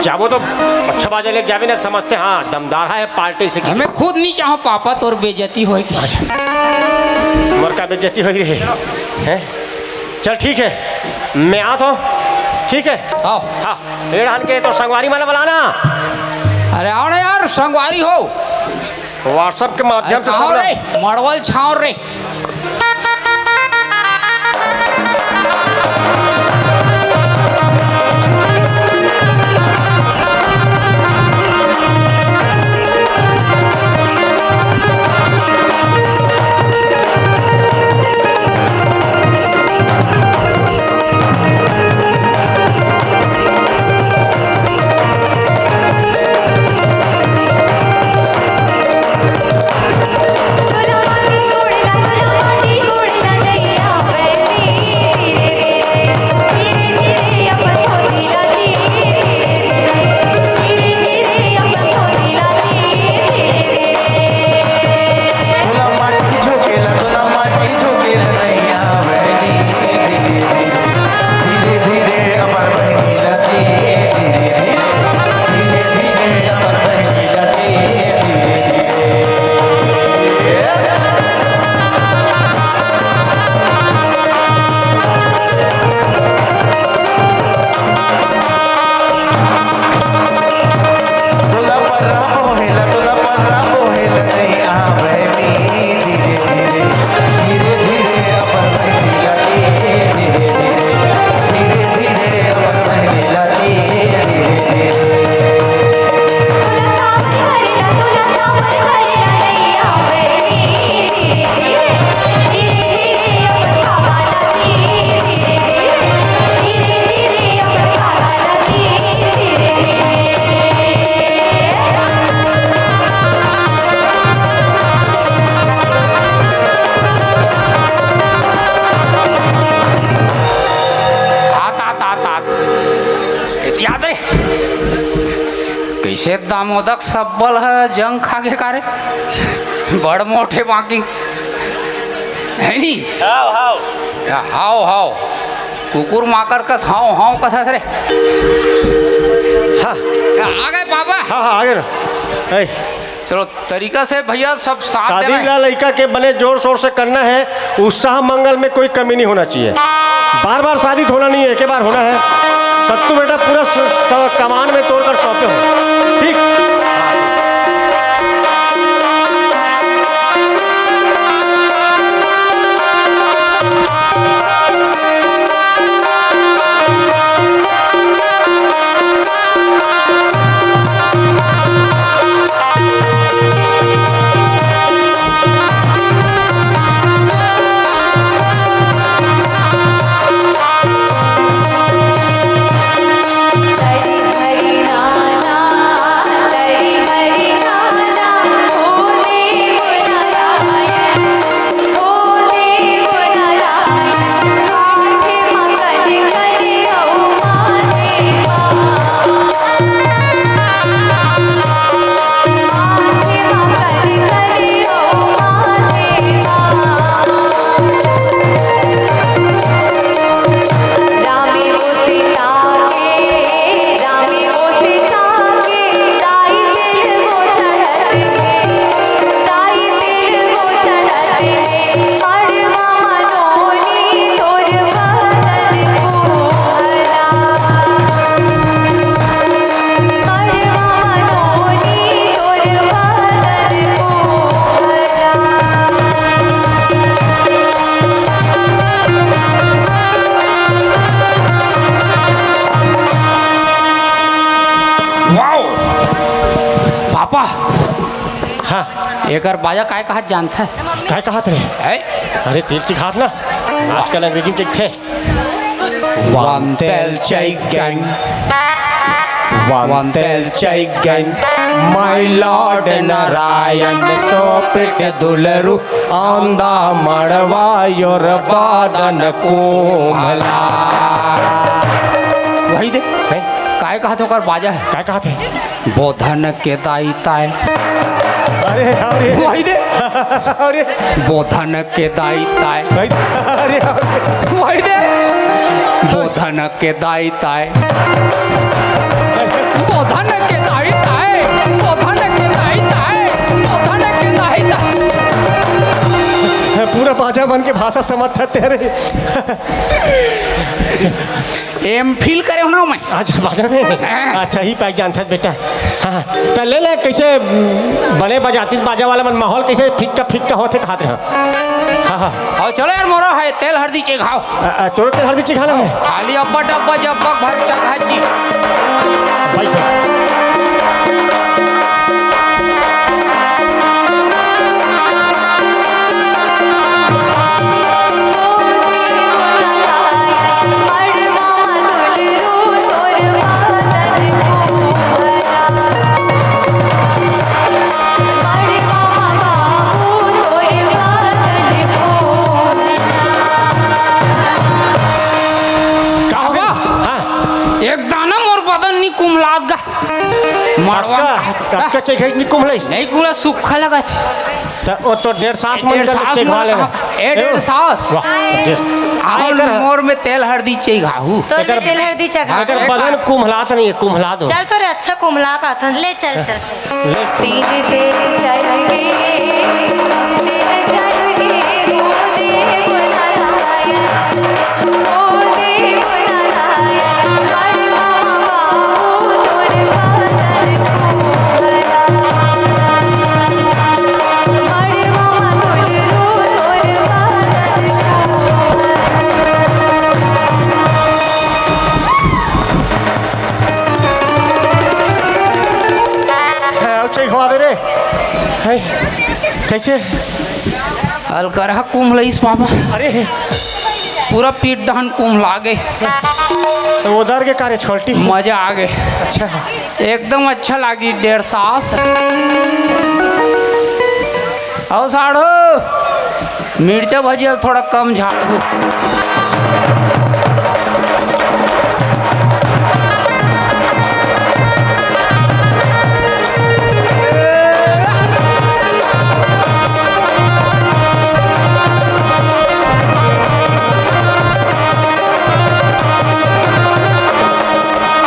जाबो तो अच्छा बाजा लेके जाबे ना, समझते, हाँ, दमदार है पार्टी से की। मैं खुद नहीं चाहूँ पापा तोर बेइज्जती होए। मोर का बेइज्जती होई रहे? हैं? चल ठीक है, मैं आत हूँ। ठीक है। आओ। हाँ, ए डहन के तो संगवारी मन ला बलाना। अरे आओ ना यार, संगवारी हो। WhatsApp के माध्यम से सब ला रे, मड़वल छाव रे। आत, आत, आत, आत। याद रे। कइसे दामोदक सब्बल ह जंग खा गे का रे? बड़ मोटे बाकी। है नी? हाव, हाव। या हाव, हाव। कुकुर माकर कस हाव, हाव कस रे। हाँ। या आ गए पापा? हाँ, हाँ, आ गए ना। ए। चलो, तरीका से भैया सब साथ शादी देना है। ला लइका के बने जोर शोर से करना है, उत्साह मंगल में कोई कमी नहीं होना चाहिए। बार बार शादी होना नहीं है, एक ही बार होना है। सत्तू बेटा पूरा स-, स-, कमान में तोड़ कर सौंपे हो, ठीक? वाओ! पापा, हाँ। एकर बाजा काय कहत जानत है? काय कहत रे? है? अरे, तिल चिखात ना, आजकल अंग्रेजी में लिखथे। One tail chicken, one tail chicken, my lord Narayan, सो प्रीत दुलरू, आंदा मड़वा योर बादन कोमला। वही दे। हैं? काय कहत ओकर बाजा है? काय कहत है? बोधन के दाई ताय। अरे, अरे। वही दे। अरे। बोधन के दाई ताय। अरे, अरे। वही दे। बोधन के दाई ताय। धन के दाई ताय, ओ धन के दाई ताय, ओ धन के दाई ताय। पूरा बाजा मन के भाषा समझ थे तेरे। एम फिल करे हो ना मैं। अच्छा, बाजा में? हाँ। अच्छा, ही पैक जानथस बेटा। हाँ, हाँ। त ले ले, कैसे बने बजातिस बाजा वाला मन, माहौल कैसे फिक्का फिक्का होथे खात रहा। हाँ, हाँ। अउ चलो यार, मोरो हे तेल हरदी चघाव। अ, अ, तोरो तेल हरदी चघाना हे? खाली अब्बा डब्बा जब्बा भर चघा जी। भाई, भाई। का हो गे? हाँ। एक दाना मोर बदन नी कुम्हलात गा। मड़वा कतका, कतका चघाइस नी कुम्हलाइस? नहीं कुम्हला, सुक्खा लगथे। त ओ तो डेढ़ सास मन डेढ़ कर सास चघा मन लेना। ए, डेढ़ सास। वाह, जबरदस्त। अउ एकर मोर में तेल हरदी चघाहू। तोर में एकर, तेल हरदी चघा। एकर बदन कुम्हलात नहीं हे, कुम्हला दो। चल तोरे अच्छा कुम्हला का थन। ले चल, चल, चल। ले। तीन तेल चढ़ गे, तेल चढ़ गे, ओ देव नारायण। हाँ, अउ चघवा दे रे। हैं, कैसे? अलकरहा कुम्हलाइस पापा। अरे। पूरा पीठ डहन कुम्हला गे। त ओ दर के का रे छोलटी? मजा आ गे। अच्छा। एकदम अच्छा लागिस डेढ़ सास। अउ साढ़ू, मिर्चा भजिया ल थोड़ा कम झाड़हू।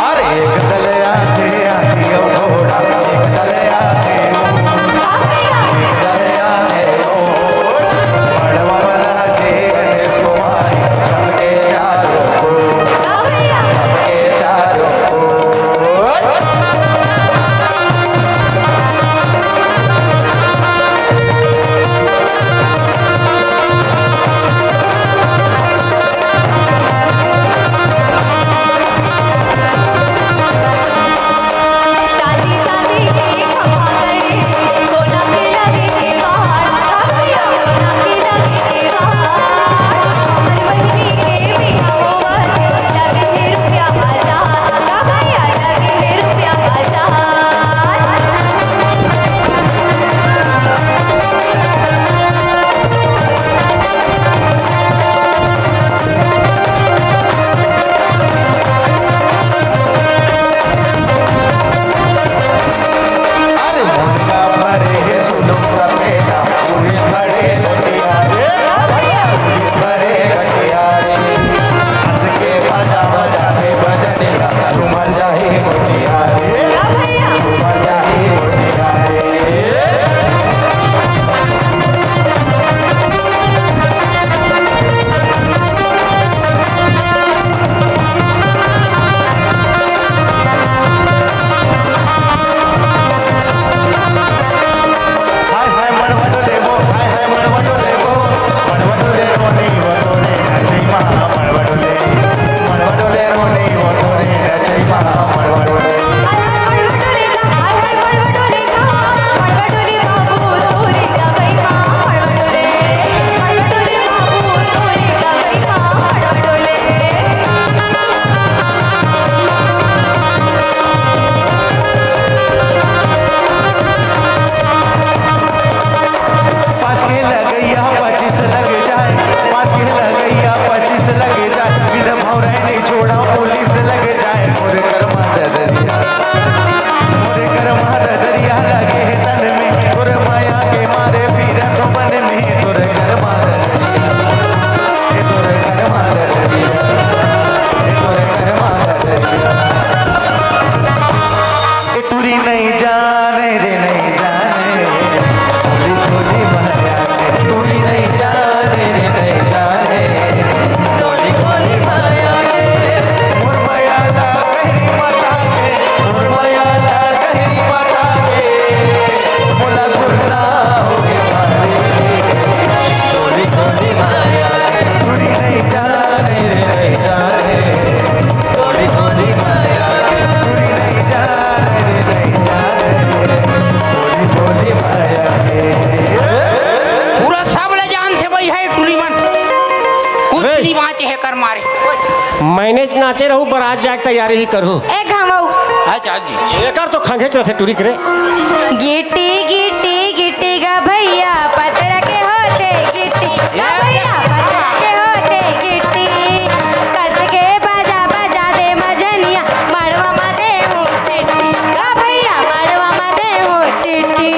अरे एक दल आथे, आथे ओ घोड़ा, एक दल आथे ओ, एक दल आथे ओ, मड़वा वाला जे गणेश कुमारी, चमके नाचे रहू, बरात जाए के तैयारी ही करू। ए घामऊ। अच्छा जी। एकर तो खंघेच रथे टुरी करे। गिट्टी, गिट्टी, गिट्टी गा भैया, पतरा के होते गिट्टी। गा भैया, पतरा के होते गिट्टी। कस के बाजा, बजा दे मजनिया, मड़वा मा दे हूँ चिट्टी। गा भैया, मड़वा मा दे हूँ चिट्टी।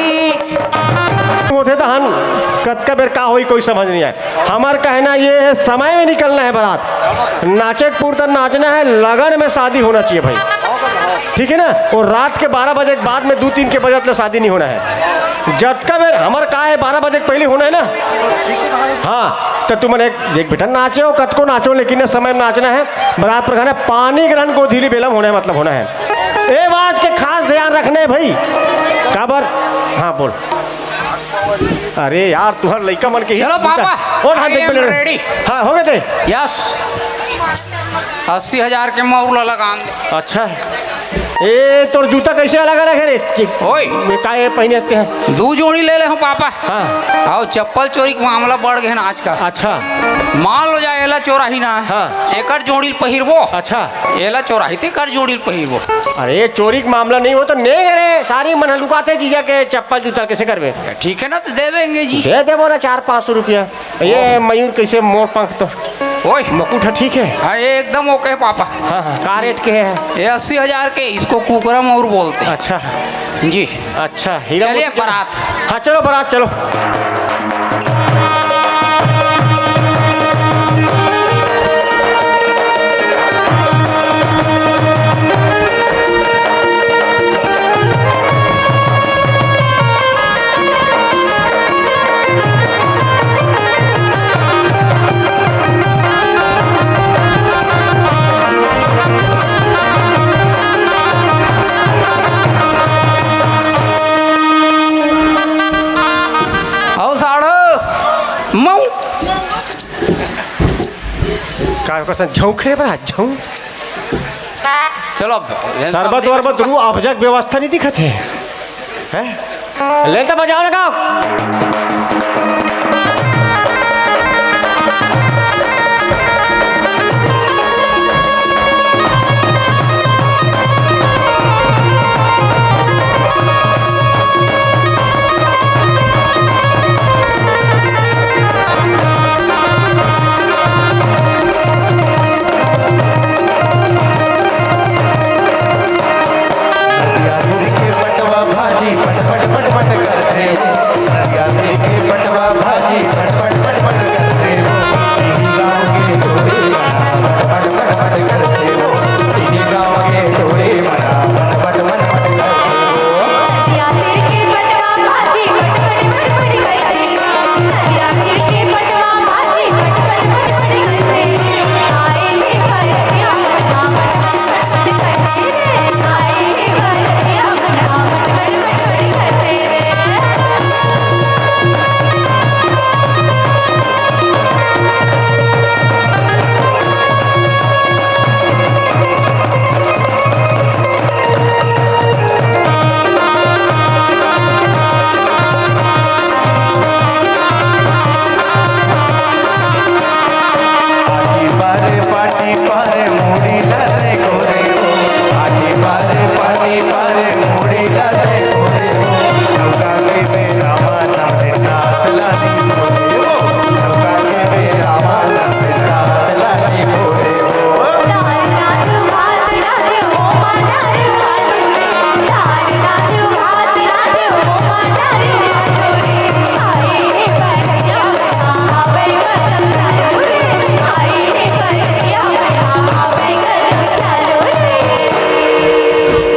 होथे तहन कतका बेर का होई, कोई समझ नहीं आए। हमार कहना ये है, समय में निकलना है बारात। नाचे के पुरता नाचना है, लगन में शादी होना चाहिए भाई, ठीक है ना? और रात के बारह बजे के बाद में, दू तीन के बजे तक शादी नहीं होना है। जतका बेर हमार का है, बारह बजे के पहले होना है ना। हाँ, तो तुमन एक देख बेटा, नाचो, कतको नाचो, लेकिन ये समय में नाचना है। बारात पर खाना, पानी ग्रहण गोधीली बेलम होना है, मतलब होना है। ए बात के खास ध्यान रखना है भाई। काबर? हाँ, बोल। अरे यार, तुहर लइका मन के ही चलो जूता। पापा, और हाँ, I देख am पहले। Ready। हाँ, हो गए थे। Yes। अस्सी हजार के मौर ला लगान दे। अच्छा। ए, तोर जूता कैसे अलग अलग है रे? ओए। ये का ये पहने आते हैं? दू जोड़ी ले ले हूँ पापा। हाँ। आओ, चप्पल चोरी के मामला बढ़ गए ना आजकल। अच्छा। मान लो जा, एला चोराही ना। हाँ। एकर जोड़ी पहिरबो। अच्छा। एला चोराही ते कर जोड़ी पहिरबो। अरे, चोरी के मामला नहीं हो तो नहीं रे, सारी मन लुकाते जीजा के चप्पल जूता कैसे करबे? ठीक है ना, तो दे देंगे जी। दे देबो ना चार पाँच सौ रुपया। ये ओह। मयूर कैसे मोर पंख तो ओए। मुकुट है, ठीक है? हाँ, ये एकदम OK पापा। हाँ, हाँ, का रेट के है? ये अस्सी हजार के, इसको कुकरा मौर बोलते हैं। अच्छा। जी। अच्छा, हीरा चलिए मोती। बारात। हाँ, चलो बारात चलो। आओ साढ़ो मऊ। का ओकर संग झौंक रे बड़ा, झौंक। चलो अब, ये शरबत सब वरबत रू, अभजक व्यवस्था नहीं दिखत है, हैं? ले तो बजाओ ना गाओ।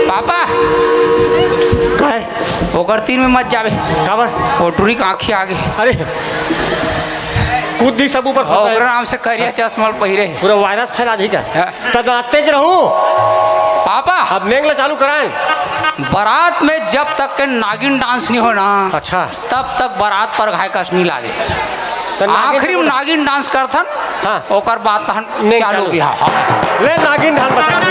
पापा, काहे? ओकर तीर में मत जाबे। काबर? ओ टुरी के आँखी आगे। अरे, कूद दी सब ऊपर फंसा है। ओकरा नाम से करिया चश्मा पहिरे। पूरा वायरस फैला दी का? हाँ। त तेज रहूं। पापा। अब नेंग ला चालू कराएं। बारात में जब तक के नागिन डांस नहीं हो ना, अच्छा। तब तक बारात पर घाय कस नहीं लागे। त नागिन आखिरी में नागिन डांस करथन, हाँ। ओकर बाद तहन नेंग चालू चालू। बिहाव, हाँ। ले नागिन डांस बजा।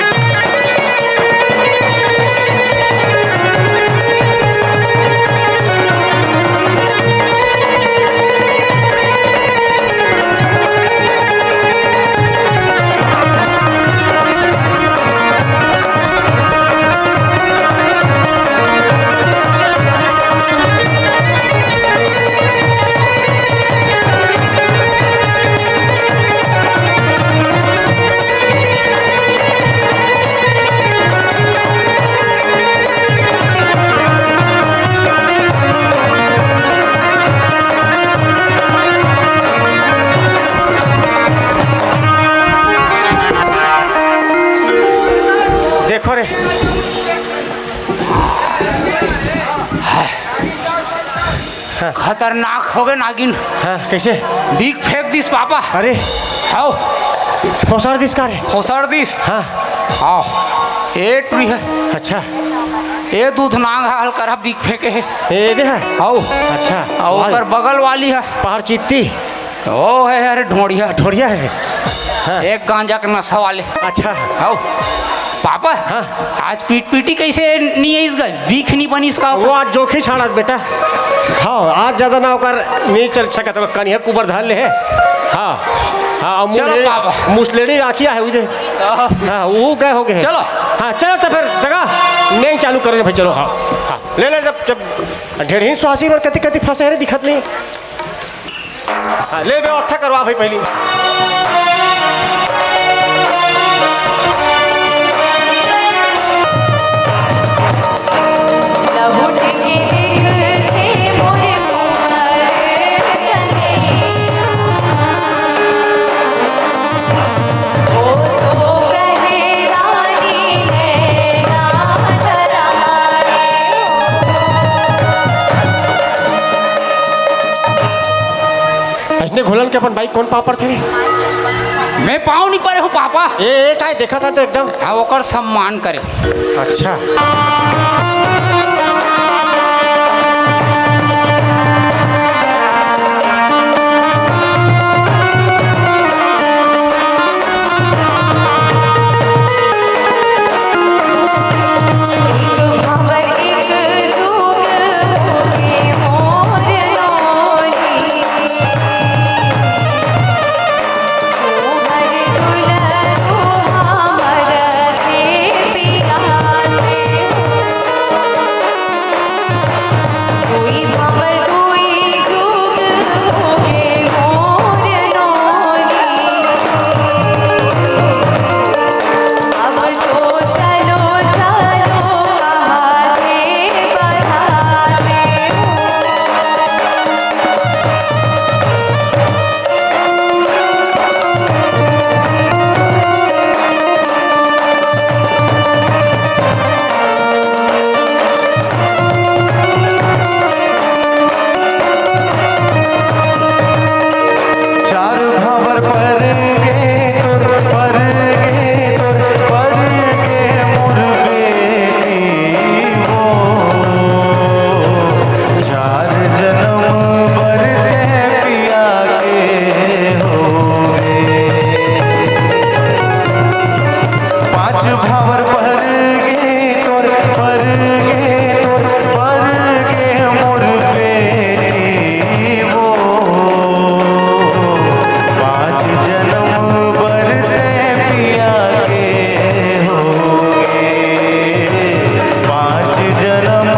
हाँ। खतरनाक होगे नागिन। हाँ, कइसे? बीख फेंक दिस पापा। अरे। हव। फोसर दिस का रे? फोसर दिस। हाँ। हव। ए टुरी हे। अच्छा। ए दूध नांग ह हल्का रहा बीख फेंके हे। ए दे हे? हव। अच्छा। अउ ओकर बगल वाली हे। पहाड़ चित्ती। ओ हे, अरे ढोड़िया। ढोड़िया हे। हाँ। एक गांजा के नशा वाले। अच्छा। हव। पापा, हाँ। आज पीट पीटी कइसे नइ आइस गा? बीख नइ बनिस का? वो आज जोखी छाड़त बेटा। हाँ, आज ज्यादा ना ओकर नइ चल सकत, ओकर कनिहा कुबर धर ले हे। हाँ, हाँ, चलो मुसले-, पापा। मुसलेड़ी राखिया हे उधर। हाँ। हाँ, वो गए होगे हे। चलो। हाँ, चलो तो फिर सगा, नइ चालू करे भाई, चलो, हाँ, हाँ। ले ले, जब, जब ढेढ़ही सुहासी बर कति, कति फंसे हे रे, दिखत नइ। हाँ, ले व्यवस्था करवा भाई पहली। लहुट के देखथे मोर कुंवर कन्हैया, ओ तो कहे रानी नैना चराए। अइसने घोलन के अपन बाइक कोन पाँव परथे रे? मैं पाँव नइ परे हूँ पापा। ए, ए, काय देखत हस तो एकदम? हाँ, ओकर सम्मान करे। अच्छा। चार भांवर पर गे तोर, पर गे तोर, पर गे मोर बेटी वो। चार जनम बर तैं पिया के होगे। पांच भांवर पर गे तोर, पर गे तोर, पर गे मोर बेटी वो। पांच जनम बर तैं पिया के होगे। पांच जनम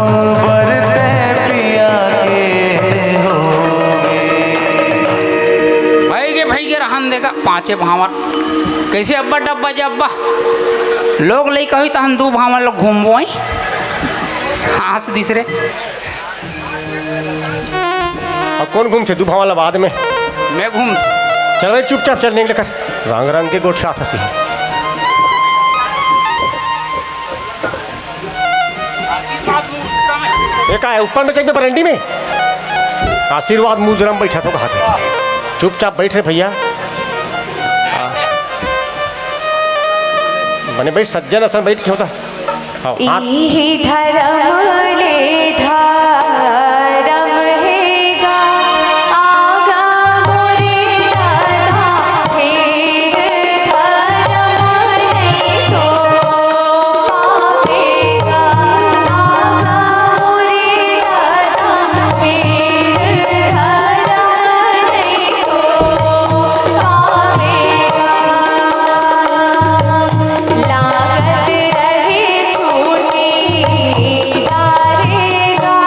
बर तैं पिया के होगे। भई गे, भई गे, रहन दे गा, पांचे भांवर। कइसे अब्बा डब्बा जब्बा? लोग लइका होई तहन दू भांवर लोग घूमबो, आई? हाँस दिस रे। अब कोन घूमथे? दू भांवर ला बाद में। मैं घूम। चल भाई, चुपचाप चल, नेग ले कर। रंग रंग के गोठियाथस। ये का हे? ऊपर में चढ़ के बरंडी में? आशीर्वाद मुद्रा में बइठा तो कहा था। चुपचाप बइठ रे भइया। बने बइठ, सज्जन असन बइठ के होता। हाँ, हाथ। इही धरम ले धरम हे गा, आगा मोरे दादा, फेर धरम नइ तो पाबे गा। आगा मोरे दादा, फेर धरम नइ तो पाबे गा। लागत रहे छूटी डारे गा।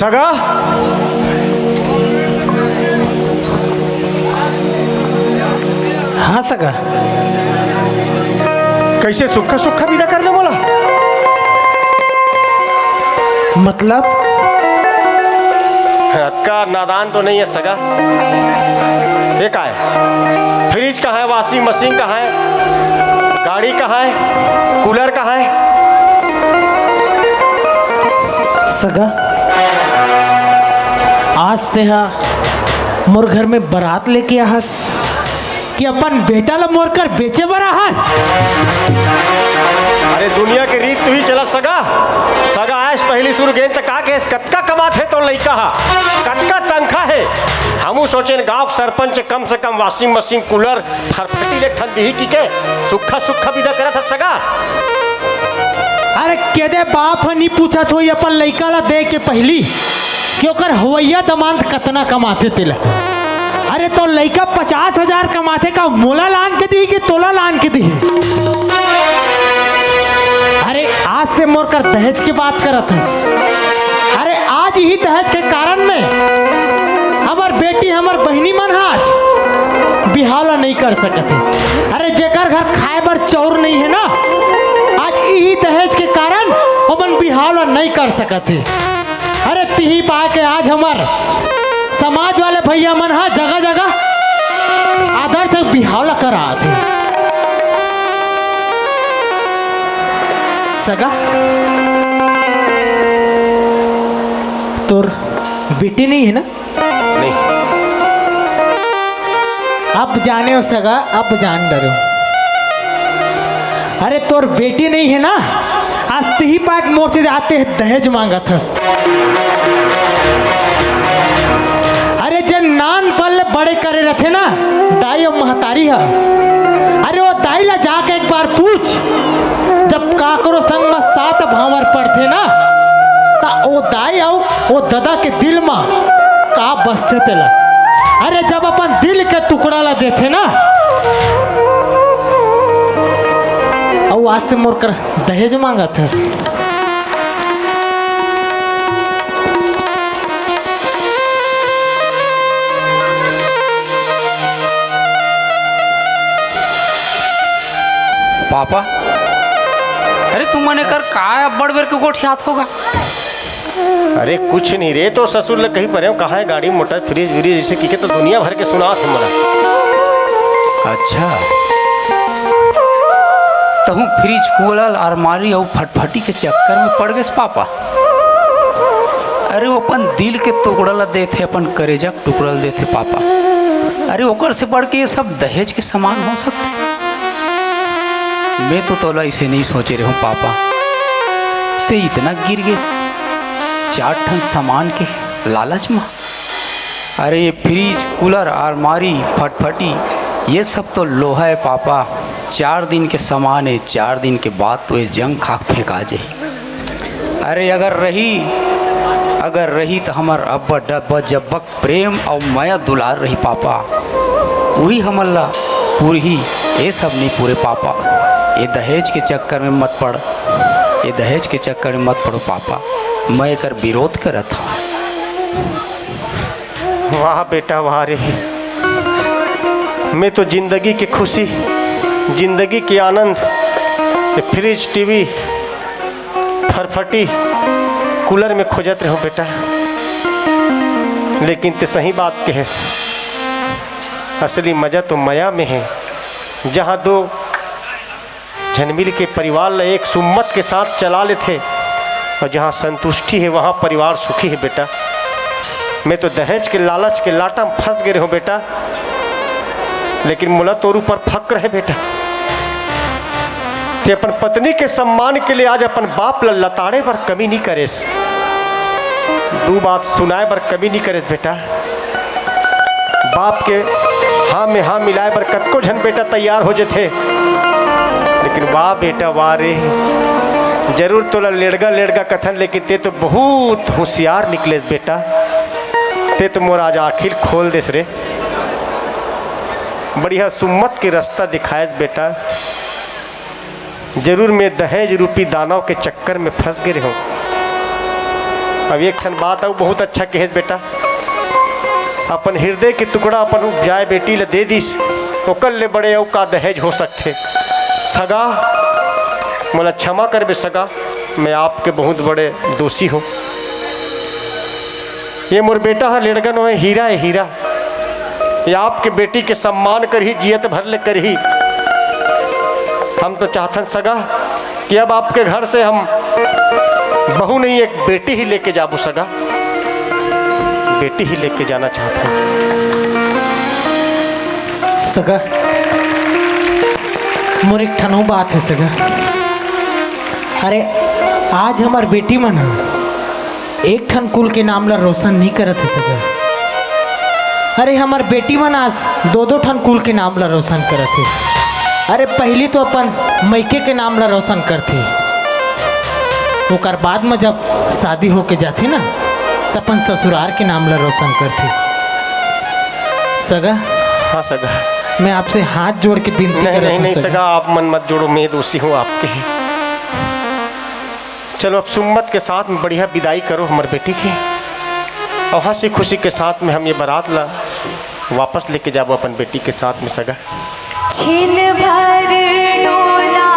सगा। हाँ सगा। कैसे सुक्खा सुक्खा विदा कर ले मोला? मतलब? अतका नादान तो नहीं है सगा। ये का है? फ्रिज कहाँ है? वॉशिंग मशीन कहाँ है? गाड़ी कहाँ है? कूलर कहाँ है? स-, सगा, आज तेहा मोर घर में बारात लेके आहस कि अपन बेटा ला मोर कर बेचे बर आहस? अरे दुनिया के रीत तुही चला सगा। सगा आयस पहिली सुरगेन त का कहेस, कतका कमाथे तोर लइका हा, कतका तनखा हे? हमू सोचेन गांव के सरपंच कम से कम वॉशिंग मशीन, कूलर, फरफटी ले ठन दिही कि के सुक्खा सुक्खा विदा करत हस सगा। अरे केदे बाप ह नी पूछत होही अपन लइका ला दे के पहिली कि ओकर हवैया दमांद कतना कमाथे तेला। अरे तोर लइका पचास हजार कमाथे का मोला लान के दिही कि तोला लान के दिही? अरे आज से मोर कर दहेज के बात करत हस। अरे आज ही दहेज के कारण में हमर बेटी, हमर बहिनी मन ह आज बिहाव ला नइ कर सकत हे। अरे जेकर घर खाए बर चौर नइ हे ना, आज इही दहेज के कारण ओमन बिहाव ला नइ कर सकत हे। अरे तिही पाय के आज हमर समाज वाले भैया मन ह जगह जगह आदर से बिहाव ला करात हे। सगा, तोर बेटी नइ हे ना? नहीं। अब जानेव सगा, अब जान डरेव। अरे तोर बेटी नइ हे ना, आज तिही पाय के मोर से जाते दहेज मांगत हस। अरे जेन नानपन ले बड़े करे रथे ना दाई अउ महतारी ह, अरे ओ दाई ला जाके एक बार पूछ, जब काकरो संग म सात भांवर पड़थे ना, त ओ दाई अउ ओ ददा के दिल म का बसथे तेला। अरे जब अपन दिल के टुकड़ा ला देथे ना, अउ आज से मोर कर दहेज मांगत हस। पापा, अरे तुमन एकर का अब्बड़ बेर के गोठियात होगा? अरे कुछ नहीं रे, तोर ससुर ल कही परे हंव, कहाँ हे गाड़ी मोटर, फ्रिज व्रिज, जइसे कहिके तो दुनिया भर के सुनात हे मोला। अच्छा, तहूँ फ्रिज, कूलर, अलमारी अउ फटफटी के चक्कर में पड़ गेस पापा। अरे वो अपन दिल के टुकड़ा ला देथे, अपन करेजा के टुकड़ा ला देथे पापा। अरे ओकर से बढ़ के ये सब दहेज के सामान हो सकथे? मैं तो तोला इसे नहीं सोचे रहूं पापा, ते इतना गिर गेस चार ठन सामान के लालच में। अरे ये फ्रिज, कूलर, अलमारी, फटफटी, ये सब तो लोहा है पापा। चार दिन के सामान है, चार दिन के बाद तो ये जंग खा के फेंका जाही। अरे अगर रही, अगर रही तो हमर अब्बा डब्बा जब्बा प्रेम अउ मया दुलार रही पापा, उही हमन ला पुरही। ये सब नहीं पूरे पापा, ये दहेज के चक्कर में मत पड़, ये दहेज के चक्कर में मत पड़ो पापा, मैं एकर विरोध करत हूँ। वाह बेटा वाह रे, मैं तो जिंदगी के खुशी, जिंदगी के आनंद, ये फ्रिज, टीवी, फरफटी, कूलर में खोजत रहूं बेटा, लेकिन ते सही बात कहेस, असली मजा तो मया में है, जहां दो झन मिल के परिवार ला एक सुम्मत के साथ चला लेथे और जहां संतुष्टि है वहां परिवार सुखी है बेटा। मैं तो दहेज के लालच के लाटा में फंस गए रहूं बेटा, लेकिन मोला तोर ऊपर फक्र है बेटा। ते अपन पत्नी के सम्मान के लिए आज अपन बाप ल लताड़े बर कमी नहीं करेस। दू बात सुनाए बर कमी नहीं करेस बेटा। बाप के हाँ में हाँ मिलाए बर कतको झन बेटा तैयार हो जथे, लेकिन वाह बेटा वाह रे, जरूर तोला लेड़गा लेड़गा कथन, लेकिन ते तो बहुत होशियार निकलेस बेटा। ते तो मोर आज आँखी ल खोल देस रे। बढ़िया सुम्मत के रास्ता दिखाएस बेटा। जरूर मैं दहेज रूपी दानव के चक्कर में फंस गए रहूं, अब एक ठन बात अउ बहुत अच्छा कहेस बेटा, अपन हृदय के टुकड़ा अपन उपजाए बेटी ल दे दिस, ओकर ले बड़े अउ का दहेज हो सकथे? सगा, मोला क्षमा करबे सगा, मैं आपके बहुत बड़े दोषी हूँ। ये मोर बेटा ह लेड़गन होय, हीरा है, हीरा। ये आपके बेटी के सम्मान करही, जियत भर ले करही। हम तो चाहथन सगा कि अब आपके घर से हम बहू नहीं, एक बेटी ही लेके जाबो सगा, बेटी ही लेके जाना चाहथन। सगा, मोर एक ठन अउ बात हे सगा। अरे, आज हमर बेटी मन ह एक ठन कुल के नाम ला रोशन नहीं करत हे सगा। अरे, हमर बेटी मन आज दो दो ठन कुल के नाम ला रोशन करत हे। अरे, पहली तो अपन मइके के नाम ला रोशन करथे, ओकर बाद म जब शादी होके जाथे ना, त अपन ससुरार के नाम ला रोशन करथे। सगा, हाँ सगा। मैं आपसे हाथ जोड़ के विनती नहीं करत नहीं हूँ नहीं सगा। सगा, आप मन मत जोड़ो, मैं दोषी हूँ आपके ही। चलो अब सुम्मत के साथ में बढ़िया विदाई करो हमर बेटी के, और हंसी खुशी के साथ में हम ये बारात ला वापस लेके जाबो अपन बेटी के साथ में सगा। छिन भर डोला